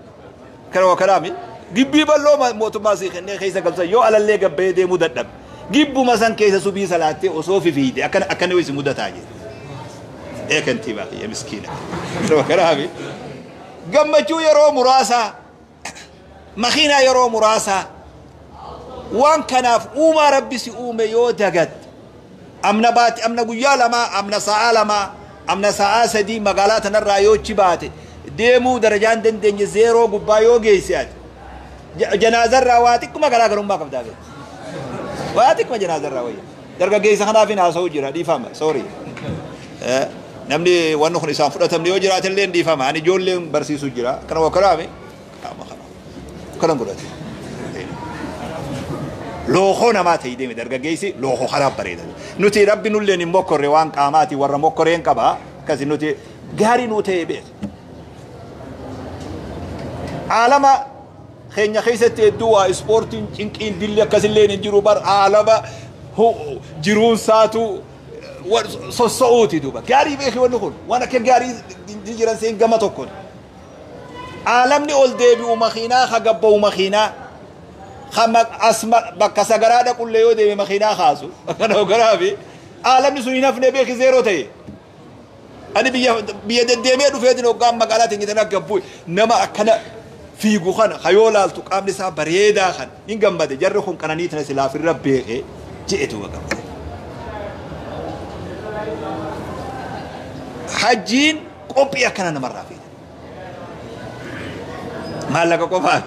kana kanaami gibbii bal'oo mootummaa sii kennee keessa galtu san yoo alallee gabbee deemuu dadhabe gibbuma san keessa subii salaattee osoo fifiide akkana akkana isin mudataa jedhe. Ee kantiibaa kiyya miskiina kana kanaami gammachuu yeroo muraasaa makiinaa yeroo muraasaa waan kanaaf uumaa Rabbi si uume yoo dagatte amna baate amna guyyaa lamaa amna sa'aa lamaa amna sa'aa sadii magaalaa tanarraa yoo achi baate deemuu darajaan dandeenye zeeroo gubbaa yoo geesse ati janaazarraa waa xiqquma garaagarummaa qabdaa beeku waa xiqquma janaazarraa wayya dargaggeessa kanaaf hin haasa'u jira dhiifama sorry namni wanni kun isaan fudhatamne yoo jiraate illee dhiifama ani ijoolleen barsiisu jira kana waa kanaami qaama kana kanan godhate. Lookoo namaa ta'ii deeme dargaggeessi lookoo karaa bareeda. Nuti rabbi nulleen hin mokkorre waan qaamaati warra mokkoreen qaba. Akkasi nuti gaarii nuu ta'ee beeka. Aalama keenya keessatti hedduu waa ispoortiin cinqiin dilli akkasillee hin jiru bar aalama jiruun saatu sossa'uuti duuba. Gaarii beeki wanni kun waan akka gaarii jiran seen gama tokkoon. Aalamni ol deebi'u makiinaa ka gabba'u makiinaa. Asma bakka sagaraa dhaqullee yoo deeme makiinaa kaasu. Kana hoogganaa aalamni sun hin hafne beeki zeeroo ta'e. Ani biyya deddeemee dhufeetiin hoggaan magaalaa teenya tana gabbuu nama akkana fiigu kana hayoo laaltu qaamni isaa bareedaa kan hin gammade jarri kun qananii tana silaafirra beekee je'etu gammade. Hajjiin qophii akkana namarraa fida. Maallaqa qofaa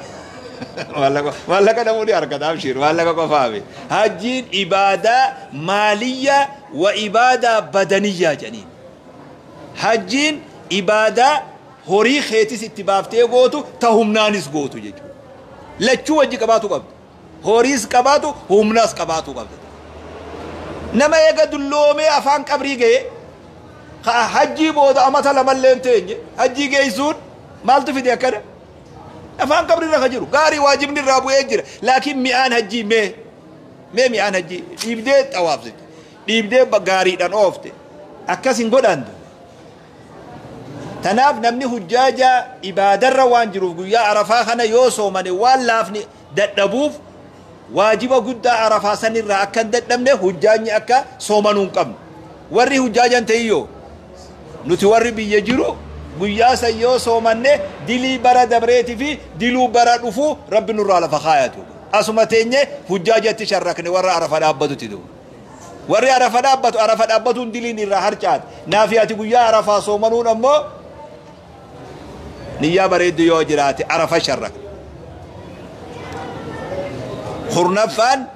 maallaqa namoonni argata abshiir maallaqa qofaa hajjiin ibaadaa maaliyyaa wa ibaadaa badaniyyaa jedhaniin. Hajjiin ibaadaa horii keetis itti baaftee gootu ta humnaanis gootu jechuudha. Lachuu wajji qabaatu qabda. Horiis qabaatu humnaas qabaatu qabda. Nama eega dulloomee afaan qabrii ga'e hajjii booda amata lamallee hin teenye hajjii geessuun maaltu fide akkana? Afaan qabrii irra ka jiru gaarii waajibni irraa bu'ee jira laakiin mi'aan hajjii mee mi'aan hajjii dhiibdee xawaafsite dhiibdee gaariidhaan oofte akkas hin godhantu. Tanaaf namni hujjaaja ibaadarra waan jiruuf guyyaa arafaa kana yoo soomane waan laafni dadhabuuf waajiba guddaa arafaa sanirraa akka hin dadhabne hujjaanyi akka soomanuu hin qabnu. Warri hujjaajan ta'iyyoo nuti warri biyya jiru guyyaa san yoo soomanne dilii bara dabreetii fi diluu bara dhufu rabbi nurraa lafa kaayatu. Asuma teenye hujjaajatti sharrakne warra arafa dhaabbatutti duuba. Warri arafa dhaabbatu arafa dhaabbatuun diliin irraa harcaate. Naafi ati guyyaa arafaa soomanuun ammoo niyyaa bareeddu yoo jiraate arafa sharrakne. Kurnaffaan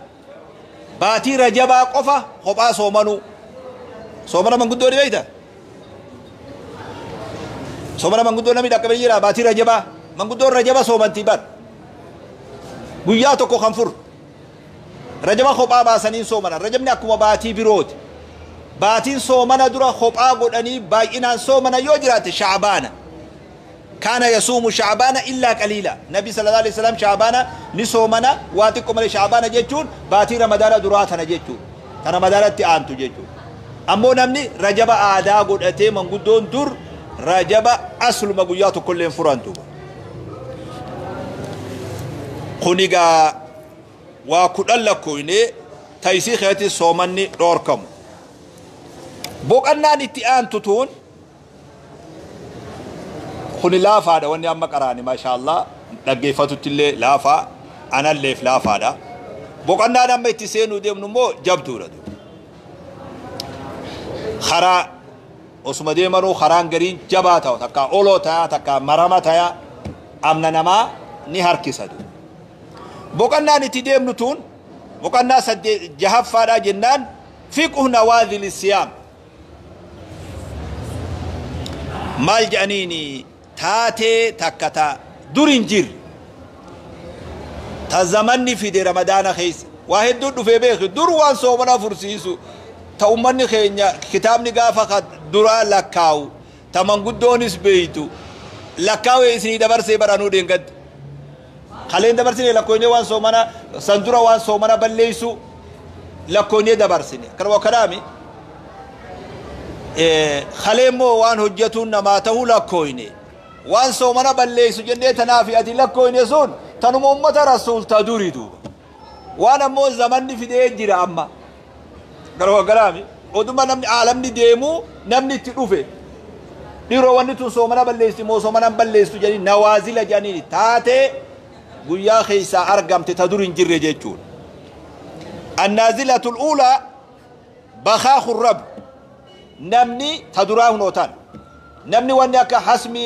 baatii rajabaa qofa kophaa soomanuu. Soomana manguddoo ni beektaa? Soomana manguddoo namni dhaqqabee jira baatii rajabaa. Manguddoon rajaba soomantii bar. Guyyaa tokko kan furu. Rajaba kophaa baasanii soomana. Rajabni akkuma baatii birooti. Baatiin soomana dura kophaa godhanii baay'inaan soomana yoo jiraate shacbaana. Kaana yasuumu shacbaana illaa qaliila. Nabi sallallahu alaihi wasallam shacbaana ni soomana waa xiqqoo malee shacbaana jechuun baatii ramadaana duraa tana jechuudha. Ta ramadaanatti aantu jechuudha. Ammoo namni rajaba aadaa godhatee manguddoon dur rajaba asluma guyyaa tokkollee hin furantu. Kun egaa waa kudhan lakkoofnee taayisii keessatti soomanni dhoorkamu. Boqonnaan itti aantu tuun kuni laafaadha wanni amma qaraani maashaallah dhaggeeffatutti illee laafaa analleef laafaadha. Boqonnaan amma itti seenuu deemnu immoo jabduudha. Karaa osuma deemanuu karaan gariin jabaa ta'u takka oloo ta'a takka marama ta'a amna namaa ni harkisa. Boqonnaan itti deemnu tuun boqonnaa jahaffaadha jennaan fiqhu nawaazil siyaam. Maal jedhaniini taatee takka ta dur hin jirre ta zamanni fide ramadaana keessa waa hedduu dhufee beeku dur waan soomana fursiisu ta ummanni keenya kitaabni gaafa duraa lakkaa'u ta manguddoonis beeytu lakkaa'u isinii dabarsee baranuu deengadde. Kaleen dabarsine lakkoonee waan soomana san dura waan soomana balleessu lakkoonee dabarsine kanuma kanaami kalee immoo waan hojjetuun namaa ta'uu lakkooyne waan soomana balleessu jennee tanaafi ati lakkooyne sun tanuma ummata rasuulta durii duuba waan ammoo zamanni fidee jira amma kanuma kanaami oduma namni aalamni deemuu namni itti dhufe dhiiroo wanni tun soomana balleessi moo soomana balleessu jedhanii nawaazila jedhanii taatee guyyaa keessaa argamte ta dur hin jirre jechuudha. Annaazilatul uulaa bakaaku rab namni ta duraa hunootaan namni wanni akka hasmi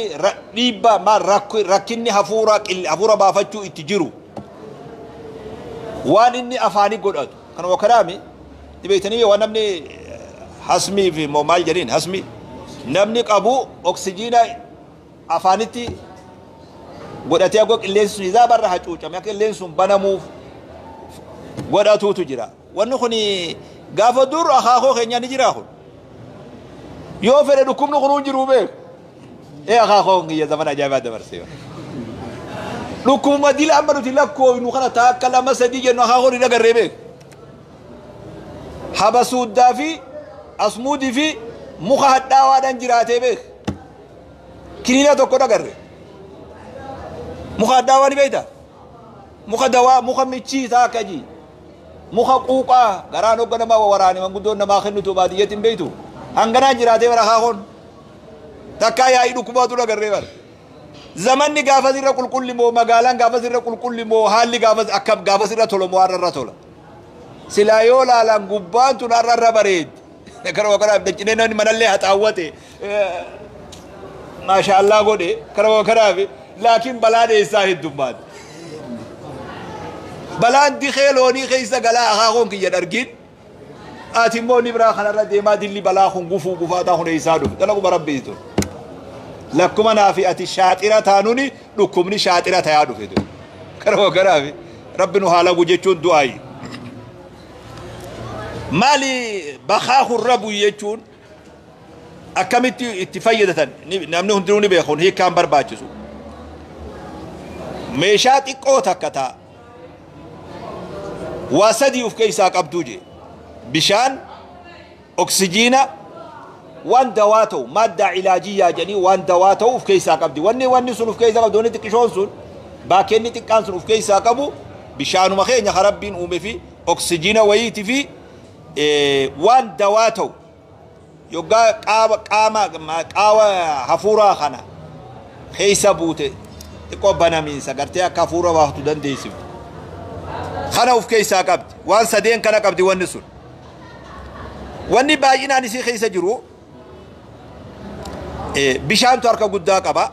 dhiibbaa maal rakkinni hafuura baafachuu itti jiru waan inni afaanii godhatu kanuma kanaami dhibeeytanii waan namni hasmii fi moo maal jedhiin hasmi namni qabu oksijiina afaanitti godhatee akka qilleensi sun isaa barra hacuucame akka qilleensi sun banamuuf Godhatuutu jira. Wanni kun gaafa dur akaakoo keenya ni jira kun. Yoo fedhe dhukkubni kunuu jiru beeku. Ee akaakoo kiyya zaman ajaa'ibaa dabarsee. Dhukkubuma dila amma nuti lakkoofnu kana taakka lama sadii jennu akaakoon hin agarree beeku. Habasuuddaa fi asmuudii fi muka hadhaawaadhaan jiraatee beeku. Kiniina tokko dhagarre. Muka hadhaawaa ni beektaa? Muka dawaa, muka michii taakka jii. Muka quuqaa garaan hogga namaa waraane manguddoon namaa kennitu baadiyyeetti hin beektu. Hanganaan jiraatee bara akaakoon. Takkaa yaa'ii dhukkubaatu dhagarree bara. Zamanni gaafas irra qulqulli moo magaalaan gaafas irra qulqulli moo haalli gaafas akkam gaafas irra tola moo har'a irra tola. Silaa yoo laalan gubbaan tun har'a irra bareeddi. Karuma kanaaf dachinee namni manallee haxaawwate. Maasha Allah godhe karuma kanaaf laakiin balaan eessaa heddummaate. Balaan dikee loonii keessa galaa akaakoon kiyya dhargin. Ati immoo ni biraa kanarra deemaa dilli balaa kun gufuu gufaataa kun eessaa dhufe. Dalaguma rabbii tun. Lakkuma naa fi ati shaaxira taanuni dhukkubni shaaxira tayaa dhufe tun. Karuma kanaaf rabbi nu haa lagu jechuun du'aayi. Maali bakaa rabu jechuun akkamitti itti fayyadatan namni hundinuu ni beeku hiikkaan barbaachisu. Meeshaa xiqqoo takka ta'a. Waa sadii of keessaa qabduu jee. Bishaan, oksijiina, waan dawaa ta'u madda ilaajiyyaa jedhanii waan dawaa ta'u of keessaa qabdi. Wanni sun of keessaa qabdi wanni xiqqishoon sun baakkenni xiqqaan sun of keessaa qabu bishaanuma keenya kan rabbiin uume fi oksijiina wayiiti fi waan dawaa ta'u yoggaa qaama qaawa hafuuraa kana keessa buute xiqqoo banamiinsa gartee akka hafuura baaftu dandeessiftu. Kana of keessaa qabdi. Waan sadeen kana qabdi wanni sun. Wanni baay'inaan isii keessa jiru bishaantu harka guddaa qaba.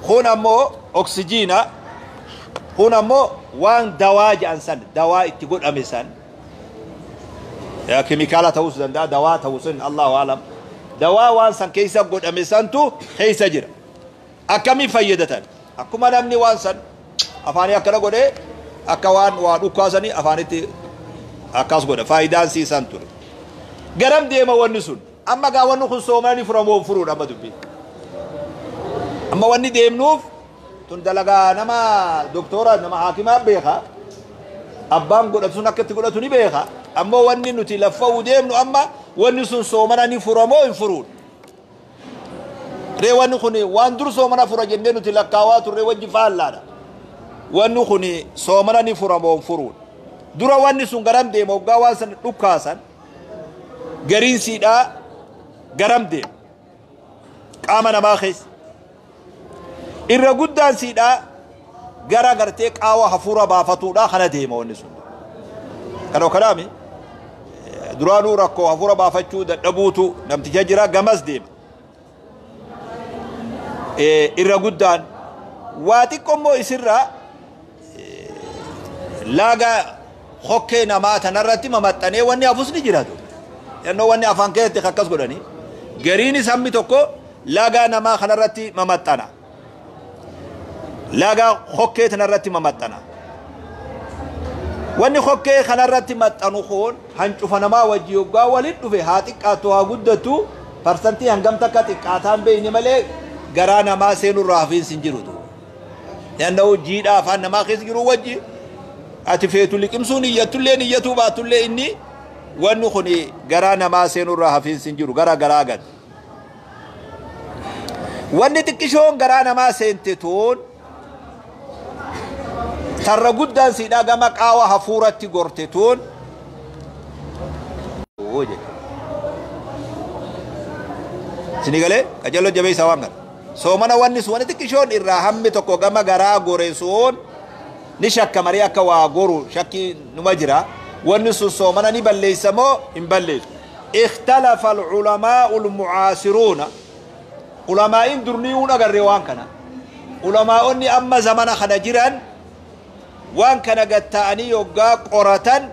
Kun ammoo oksijiina. Kun ammoo waan dawaa jedhan san dawaa itti godhame san. Keemikaala ta'uus danda'a dawaa ta'uu sun Allahu alam. Dawaa waan san keessa godhame santu keessa jira. Akkamiin fayyadatan? Akkuma namni waan san afaanii akkana godhee akka waan waa dhukkaasanii afaanitti akkas godha. Faayidaan siisan ture. Garam deema wanni sun? Amma gaa wanni kun soomanii furamoo furuudha amma dubbii. Amma wanni deemnuuf tun dalagaa nama doktora nama haakimaa beeka. Abbaan godhatu sun akka itti godhatu ni beeka. Ammoo wanni nuti laffa'uu deemnu amma wanni sun soomana ni furamoo hin furuudha. Ree wanni kun waan dur soomana fura jennee nuti lakkaawaa turre wajji faallaadha. Wanni kun soomana ni furamoo hin furuudha. Dura wanni sun garam deema hoggaa waan san dhukkaasan gariin siidhaa garam deema. Qaama namaa keessa. Irra guddaan siidhaa gara gartee qaawa hafuura baafatuudha kana deema wanni sun. Kana kanaami duraanuu rakkoo hafuura baafachuu dadhabuutu namticha jira gamas deema. Irra guddaan waa xiqqoo immoo isirraa laaga hokkee namaa tanarratti mamaxxanee wanni hafus ni jiraatu. Yannoo wanni afaan keessatti akkas godhanii gariinis hammi tokko laagaa namaa kanarratti mamaxxana. Laagaa hokkee tanarratti mamaxxana. Wanni hokkee kanarratti maxxanu kun hancufa namaa wajji yoggaa waliin dhufe haa xiqqaattu haa guddattu parsantii hangam takka xiqqaataan beeyni malee garaa namaa seenurraa hafiinsi hin jirutu. Yannoo jiidhaa afaan namaa keessa jiru wajji ati feetu liqimsuun iyyatullee iyyatuu baatullee inni wanni kun garaa namaa seenurraa hafiinsi hin jiru gara garaa gad. Wanni xiqqishoon garaa namaa seente tuun tarra guddaan siidhaa gama qaawa hafuuratti gorte tuun Sini galee qajeeloo jabeessa waan kana. Soomana wanni sun wanni xiqqishoon irraa hammi tokko gama garaa gore sun ni shakka marii akka waa goru shakki numa jira. Wanni sun soomana ni balleessa moo hin balleessu. Ikhtalafa al-ulamaa'u al-mu'aasiruuna. Ulamaa'in durnii agarree waan kana. Ulamaa'onni amma zamana kana jiran waan kana gatta'anii yoggaa qoratan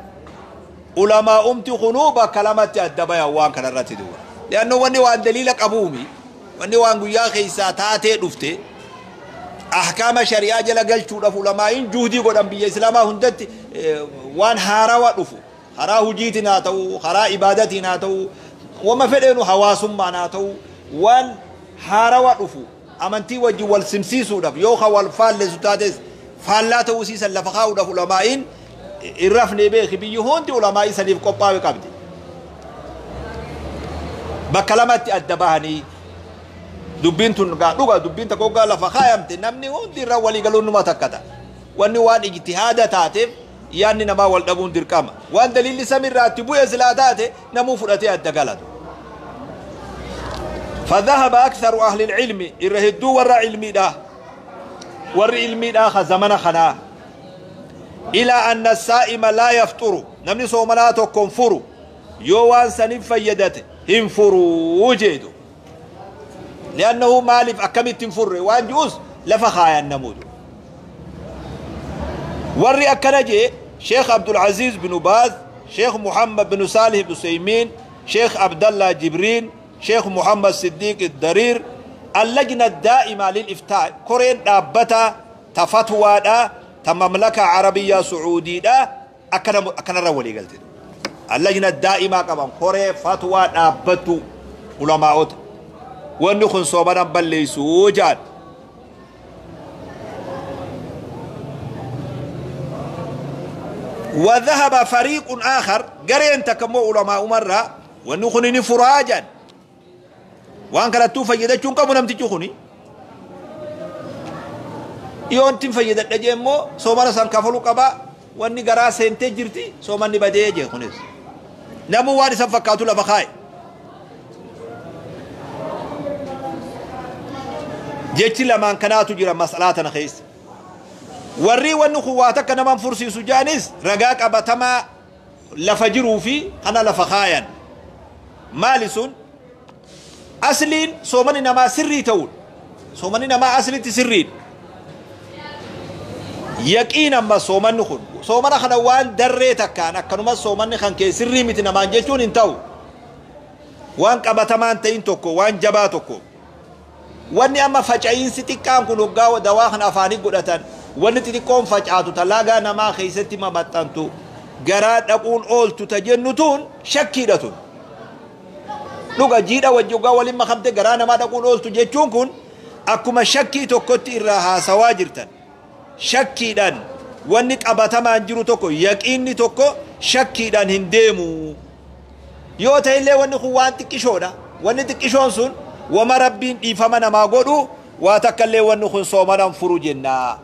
ulamaa'umti kunuu bakka lamatti adda bayan waan kana irratti duuba. Leannoo wanni waan daliila qabuumi wanni waan guyyaa keessaa taatee dhufte Ahkaama shari'aa jala galchuudhaaf ulamaa'iin juhdii godhan biyya islaamaa hundatti waan haarawa dhufu karaa hujiitiin haa ta'u, karaa ibaadatiin haa ta'u, wama fedheenu hawaasummaan haa ta'u, waan haarawa dhufu amantii wajjin wal simsiisuudhaaf yoo ka wal faallessu taates faallaa ta'uu siisan lafa kaa'uudhaaf ulamaa'iin hin rafne. Beeki, biyyi hundi ulamaa'ii saniif qophaa'e qabdi. Bakka lamatti adda bahanii dubbiin tun gaa dhuga, dubbiin takka hoggaa lafa kaayamte namni hundi irra walii galuun numa takkata. Wanni waan ijtihaada taateef yaanni namaa wal dhabuun dirqama. Waan daliilli samirraa itti bu'e silaa taate namuu fudhatee adda galatu. فذهب أكثر أهل العلم إرهدو ور علمي دا ور علمي دا زمن خنا إلى أن السائم لا يفطر، نمني صومناتو كنفرو يوان سنين فيدته هنفرو جيدو لأنه مالف أكمل تنفر وان جوز لفخايا النمود. وري أكنجي شيخ عبد العزيز بن باز، شيخ محمد بن صالح بن سيمين، شيخ عبد الله جبرين، شيخ محمد صديق الدرير، اللجنة الدائمة للإفتاء كورين دابتا تفتوى دا تمملكة عربية سعودية دا أكنا رولي قلت اللجنة الدائمة كمان كوري فتوى دابتو علماء ونخن صوبنا بليسو جاد. وذهب فريق آخر قرين تكمو علماء مرة ونخن فراجا وان كانت فيدت شون كم نمتي خني يون تم فيدت لجمو سومنا سان كفلو قبا واني غرا سنتي جرتي سومني بدي جي خنيس نمو واني سفكاتو لفخاي جيتي لما كانت جرا مسألاتنا خيس وري ونخواتك نمان فرسي سجانس رقاك أبتما لفجروا في أنا لفخايا مالسون أصلين صومني نما سري تول صومني نما أصلي تسرين يقينا ما صومن خن صومنا خنوان دريتك كان أكنما صومني خن كي سري متنا ما جيتون انتو وان كبتما انتين توكو وان جباتوكو واني أما فجأين ستكام كنو قاو دواخن أفاني قدتان واني تتكون فجأتو تلاقا نما خيستي ما متانتو قرات أقول أولتو تجنتون شكيدتون لغا جيدا وجوغا ولما خمت قرانا ما تقول أولتو جيتون كن أكما شكي توكوتي إراها سواجرتن شكيدان وانك أبتما انجرو توكو يقيني توكو شكيدان هنديمو يوتا إلي واني خوان تكشونا واني تكشون سن وما ربين إفامنا ما قولوا واتكالي واني خن صومنا فروجنا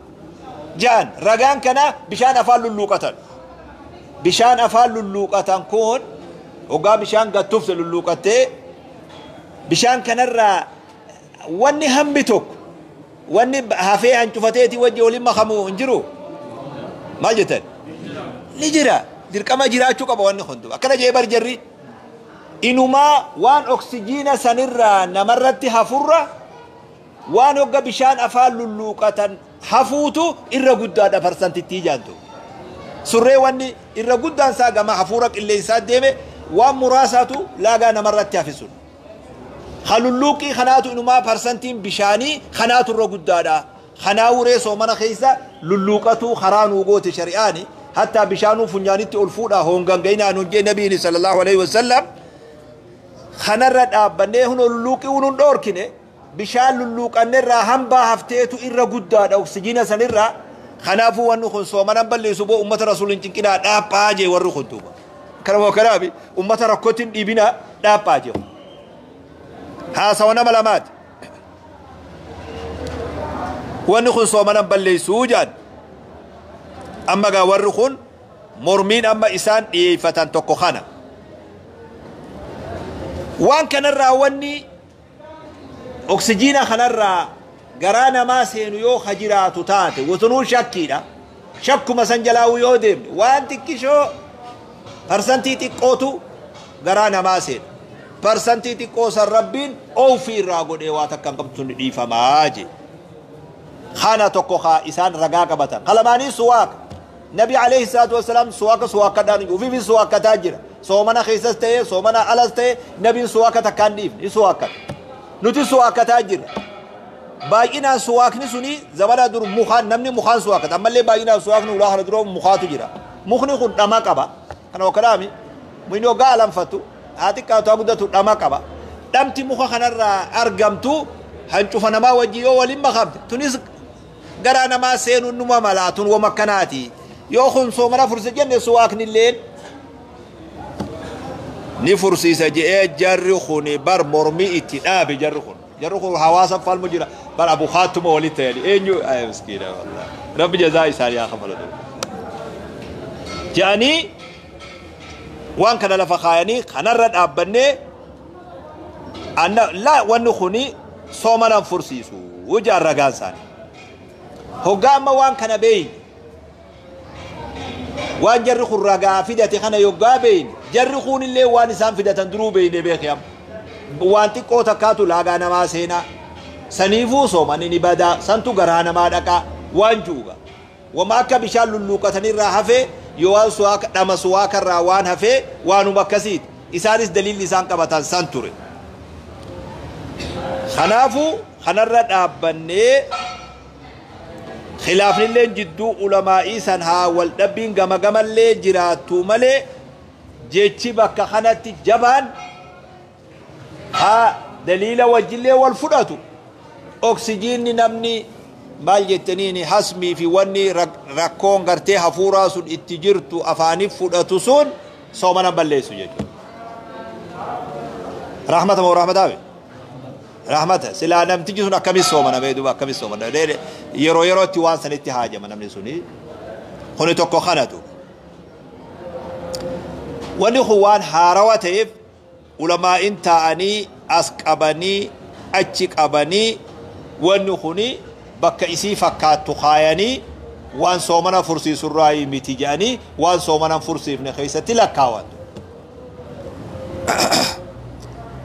جان رقان كنا بشان أفعل اللوكة بشان أفعل اللوكة كون وقا بشان قد تفصل اللوكة بشان كنرى واني همبتك واني هافي عن شفتيتي وجه ولما خمو انجرو ما جتن نجرا دركما جرا شوكا واني خندو أكنا جيبر جري إنما وان أكسجين سنرى نمرت هفرة وان وقا بشان أفعل اللوكة حفوتو إرى قدادة فرسانتي تيجانتو سري واني إرى قدان ساقا ما حفورك اللي يساد ديمي وان مراساتو لاقا نمرت هفسون خلولوكي خناتو إنما فرسانتين بشاني خناتو إرى قدادة خناو ريسو من خيسا للوكتو خرانو قوت شرياني حتى بشانو فنجانيتي ألفودا هونغان غينا ننجي نبيني صلى الله عليه وسلم خنرد أبنيه للوكي ونون دوركيني بشان للوك النرى هم باهفتيتو إرى قداد أكسجين سنرى خنافو ونخن صومنا بل سبو أمة رسول تنكنا داباجي ورخن توبا كرمو كرابي أمة ركوتين إبنا داباجي ها سوانا ملامات ونخن صومنا بل سوجان أما قا ورخن مرمين أما إسان إيفتان توكو وان كان الراوني أكسجين خنرا قرانا ما سينو يو خجراتو تاتي وثنو شكينا شكو مسنجلاو يو ديم وان تكيشو فرسنتي تكوتو قرانا ما سين فرسنتي تكوس الربين أو في الراغو ديواتا كان قمتون ديفا ماجي خانا توكوخا إسان رقاقة بطن قلماني سواك نبي عليه الصلاة والسلام سواك سواك داني وفي في سواك تاجر سومنا خيسس تي سومنا ألس تي نبي سواك تكان ديف سواك نتي سواك تاجر Baay'inaan suwaakni suni zamana dur mukaan namni mukaan suwaakata. Ammallee baay'inaan suwaakni ulaa kana dura mukaatu jira. Mukni kun dhama qaba. Kana wakkalaami mukni hoggaa alanfatu haa xiqqaatu haa guddatu dhama qaba. Dhamti muka kanarraa argamtu hancufa namaa wajji yoo waliin makamte tunis garaa namaa seenuun numa malaa tun wama akkanaati. Yoo kun soomana furse jenne suwaakni illeen ni fursiisa je'ee jarri kun bar mormii itti dhaabe. Jarri kun hawaasa falmu jira bar abukaatuma walitti ta'ani eenyu ay miskiina wallahi rabbi jazaa isaanii haa kafalatu je'anii waan kana lafa kaayanii kanarra dhaabbannee anna la wanni kuni soomanan fursiisu jaan ragaan isaanii. Hoggaa amma waan kana beeyne waan jarri kun ragaa fidate kana yoggaa beeyne jarri kunillee waan isaan fidatan duruu beeyne beeke amma waan xiqqoo takkaatu laagaa namaa seenaa saniifuu soomanni ni badaa santu garaa namaa dhaqaa waan juuga wama akka bishaan lulluuqatanirraa hafee yoo waan suwaaka dhama suwaakarraa waan hafee waanuma akkasiiti. Isaanis daliilli isaan qabatan san ture. Kanaafuu kanarra dhaabbannee khilaafnillee jidduu ulamaa'ii san haa wal dhabbiin gama gamallee jiraattu malee jechi bakka kanatti jabaan haa daliila wajjillee wal fudhatu. Oksijiinni namni maal jettaniini hasmii fi wanni rakkoon gartee hafuuraa sun itti jirtu afaaniif fudhatu sun soomana balleessu jechuudha. Rahmata moo rahmataabe? Rahmata. Silaa namtichi sun akkamis soomana mee duuba akkamis soomana? Yeroo yerootti waan sanitti haajama namni suni. Kuni tokko kanatu. Wanni kun waan haarawa ta'eef ulamaa'in taa'anii as qabanii achi qabanii wanni kuni bakka isii fakkaattu kaayanii waan soomana fursiisurraa miti jedhanii waan soomana fursiifne keessatti lakkaawan.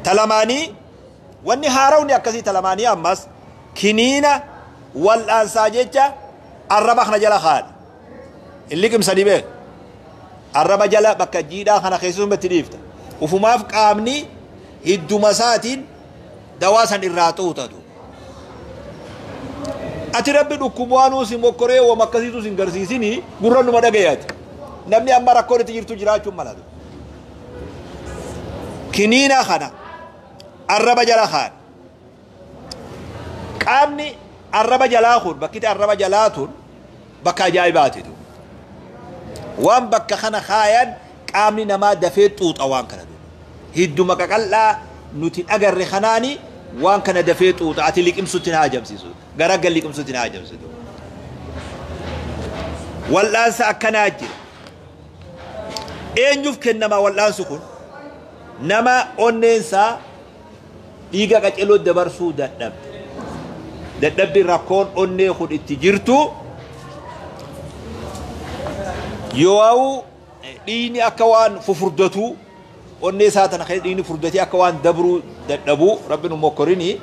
Talamaanii wanni haarawni akkasii talamaanii ammas kiniina wal'aansaa jecha arraba kana jala kaa'an. Hin liqimsanii beeku. Arraba jala bakka jiidhaa kana keessumatti dhiifta. Ufumaaf qaamni hidduma isaatiin dawaa san irraa xuuxatu. Ati rabbi dhukkubaanuu si mokkoree wama akkasiitu sin garsiisini gurra numa dhagayaati. Namni amma rakkoon itti jirtu jiraachuun malatu. Kiniina kana arraba jala kaan. Qaamni arraba jalaa kun bakki arraba jalaa tun bakka ajaa'ibaatitu. Waan bakka kana kaayan qaamni namaa dafee xuuxa waan kana duuba. Hidduma qaqal'aa nuti agarre kanaani waan kana dafee xuuxa ati liqimsutti na hajamsiisu. Garaggal liqimsutti na hajamsiisu. Wal'aansa akkanaa jira. Eenyuuf kennama wal'aansi kun? Nama onneensaa dhiiga qaceloo dabarsuu dadhabde. Dadhabbi rakkoon onnee kun itti jirtu yoo dhiigni akka waan fufurdatu onnee isaa tana keessa dhiigni furdatee akka waan dabruu dadhabuu rabbi nu mokkorini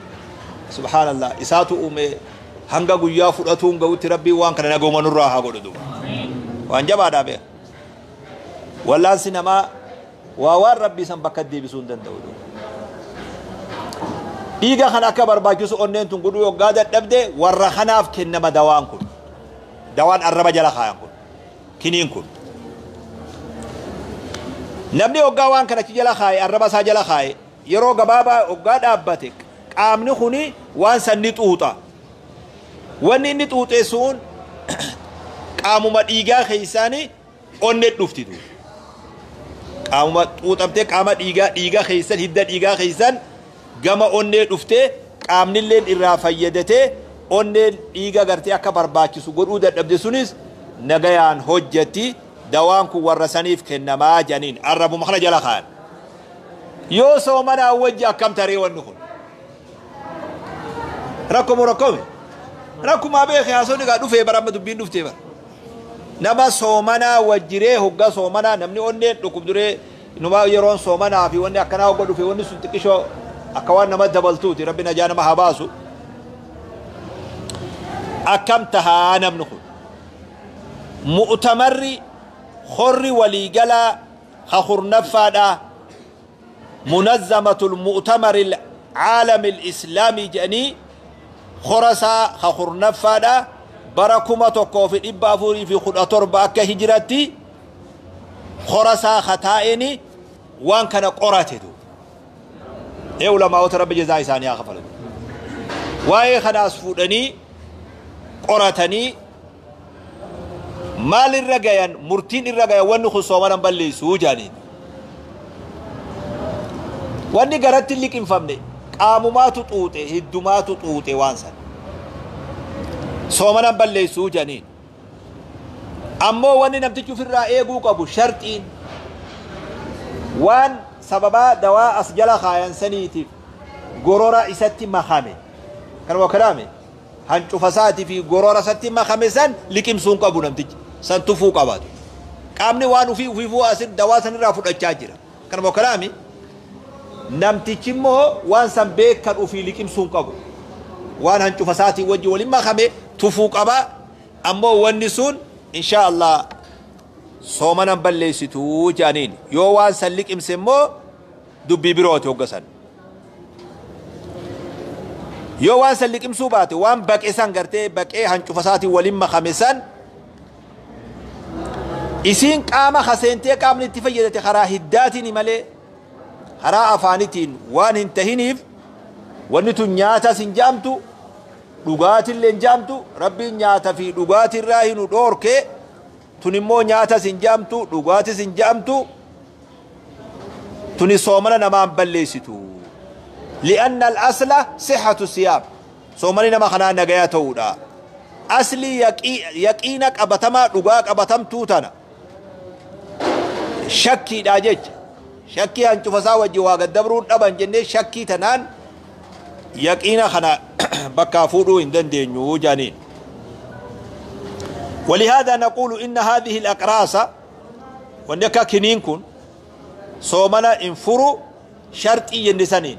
subhaanallah isaatu uume hanga guyyaa fudhatuun ga'utti rabbi waan kana nagooma nurraa haa godhu duuba. Waan jabaadhaa beeka. Wallaansi namaa waa waan rabbii san bakka deebisuu hin danda'u duuba. Dhiiga kana akka barbaachisu onneen tun godhuu yoggaa dadhabde warra kanaaf kennama dawaan kun. Dawaan arraba jala kaayan kun. Kiniin kun. Namni hoggaa waan kana achi jala kaaye arraba isaa jala kaaye yeroo gabaabaa hoggaa dhaabbate qaamni kuni waan san ni xuuxa. Wanni inni xuuxe sun qaamuma dhiigaa keessaani onnee dhufti duuba. Qaamuma xuuxamtee qaama dhiigaa keessan hidda dhiigaa keessan gama onnee dhuftee qaamnilleen irraa fayyadatee onneen dhiiga gartee akka barbaachisu godhuu dadhabde sunis nagayaan hojjetti dawaan kun warra saniif kennamaa jedhaniin arrabuma kana jala kaayan. Yoo soomanaa wajji akkam taree wanni kun? Rakkomu rakkome? Rakkumaa beeke haasonni gaa dhufee bara amma dubbiin dhuftee bara. Nama soomanaa wajjiree hoggaa soomanaa namni onneen dhukkubduree numaa yeroon soomanaa fi wanni akkanaa hogga dhufe wanni sun xiqqishoo akka waan nama dabaltuuti rabbi najaa nama haa baasu. Akkam tahaa namni kun? Mu'tamarri horri waliigalaa hahurnaffaadhaa munazzamatul mu'tamaril caalami islaamii jedhanii Khora isaa ka 10ffaadha, bara 1417 akka hijiratti khora isaa ka taa'eni waan kana qorate. Du ee ulamaa'ota Rabbi jazaa isaanii haa kafalatu. Waa'ee kanaas fuudhanii qoratanii maal irra gayan? Murtiin irra gayan, wanni kun soomana balleessuu jaaniin. Wanni garatti hin liqinfamne, qaamumaatu xuuxe, hiddumaatu xuuxe, waan san soomana balleessuu jaaniin. Ammoo wanni namtichi ofirraa eeguu qabu, sharxiin, waan sababaa dawaa as jala kaayan saniitiif gorora isatti makame kan wakalaame hancufa isaatii fi gorora isatti makame san liqimsuun qabu. Namtichi san tufuu qabaatu. Qaamni waan ufii ufiifuu asin dawaa san irraa fudhachaa jira. Kan wakalaame namtichi immoo waan san beekan ufii liqimsuun qabu. Waan hancufa isaatii wajji waliin makame tufuu qaba. Ammoo wanni sun insha Allah soomanan balleessituu jedhaniin. Yoo waan san liqimse immoo dubbii birooti. Hoggasan yoo waan san liqimsuu baate, waan baqe san gartee baqee hancufa isaatiin waliin makame san, isiin qaama kaseentee qaamni itti fayyadate karaa hiddaatiin malee karaa afaanitiin waan hin tahiniif, wanni tun nyaatas hin jaamtu, dhugaatillee hin jaamtu. Rabbiin nyaata fi dhugaatirraa hinu dhoorke. Tun immoo nyaatas hin jaamtu, dhugaatis hin jaamtu. Tuni soomana namaan balleessitu. لأن الأصل صحة الصيام. Soomani nama kanaa nagaya ta'uudha aslii. Yaqiina qabatamaa, dhugaa qabatamtuu tana shakkiidha jecha shakkii hancufasaa wajji waa gaddabruun dhaban jennee shakkii tanaan yaqiina kana bakkaa fuudhuu hin dandeenyu jaaniin. ولهذا نقول إن هذه الأقراص، وانك كنين كن صومنا انفرو شرطي ينسانين،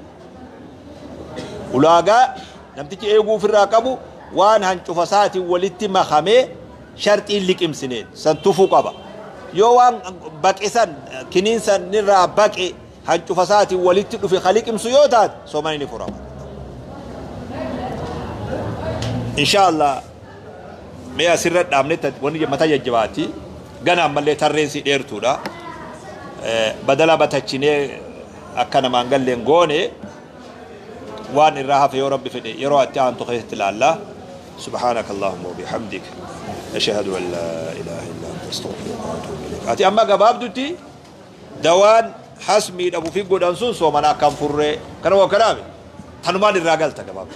ulaagaa namtichi eeguu ofirraa qabu waan hancufa isaatiin walitti makamee sharxiin liqimsineen san tufuu qaba. Yoo waan baqe san, kiniin san irraa baqe hancufa isaatiin walitti dhufe ka liqimsu yoo taate, soomani ni furama insha Allah. Mee asirra dhaabne. Wanni mata jajjabaati gana ammallee tarreensi dheertuudha. Badala batachinee akka namaan galleen goone. Waan irraa hafe yoo Rabbi fedhe yeroo itti aantu keessatti ilaalla. سبحانك اللهم وبحمدك، أشهد أن لا إله إلا أنت، أستغفرك وأتوب إليك. Ati amma gabaabdutti dawaan hasmii dhabu fi godhan sun soomana akkam furree kana waa kanaami tanumaan irraa galta gabaabdu.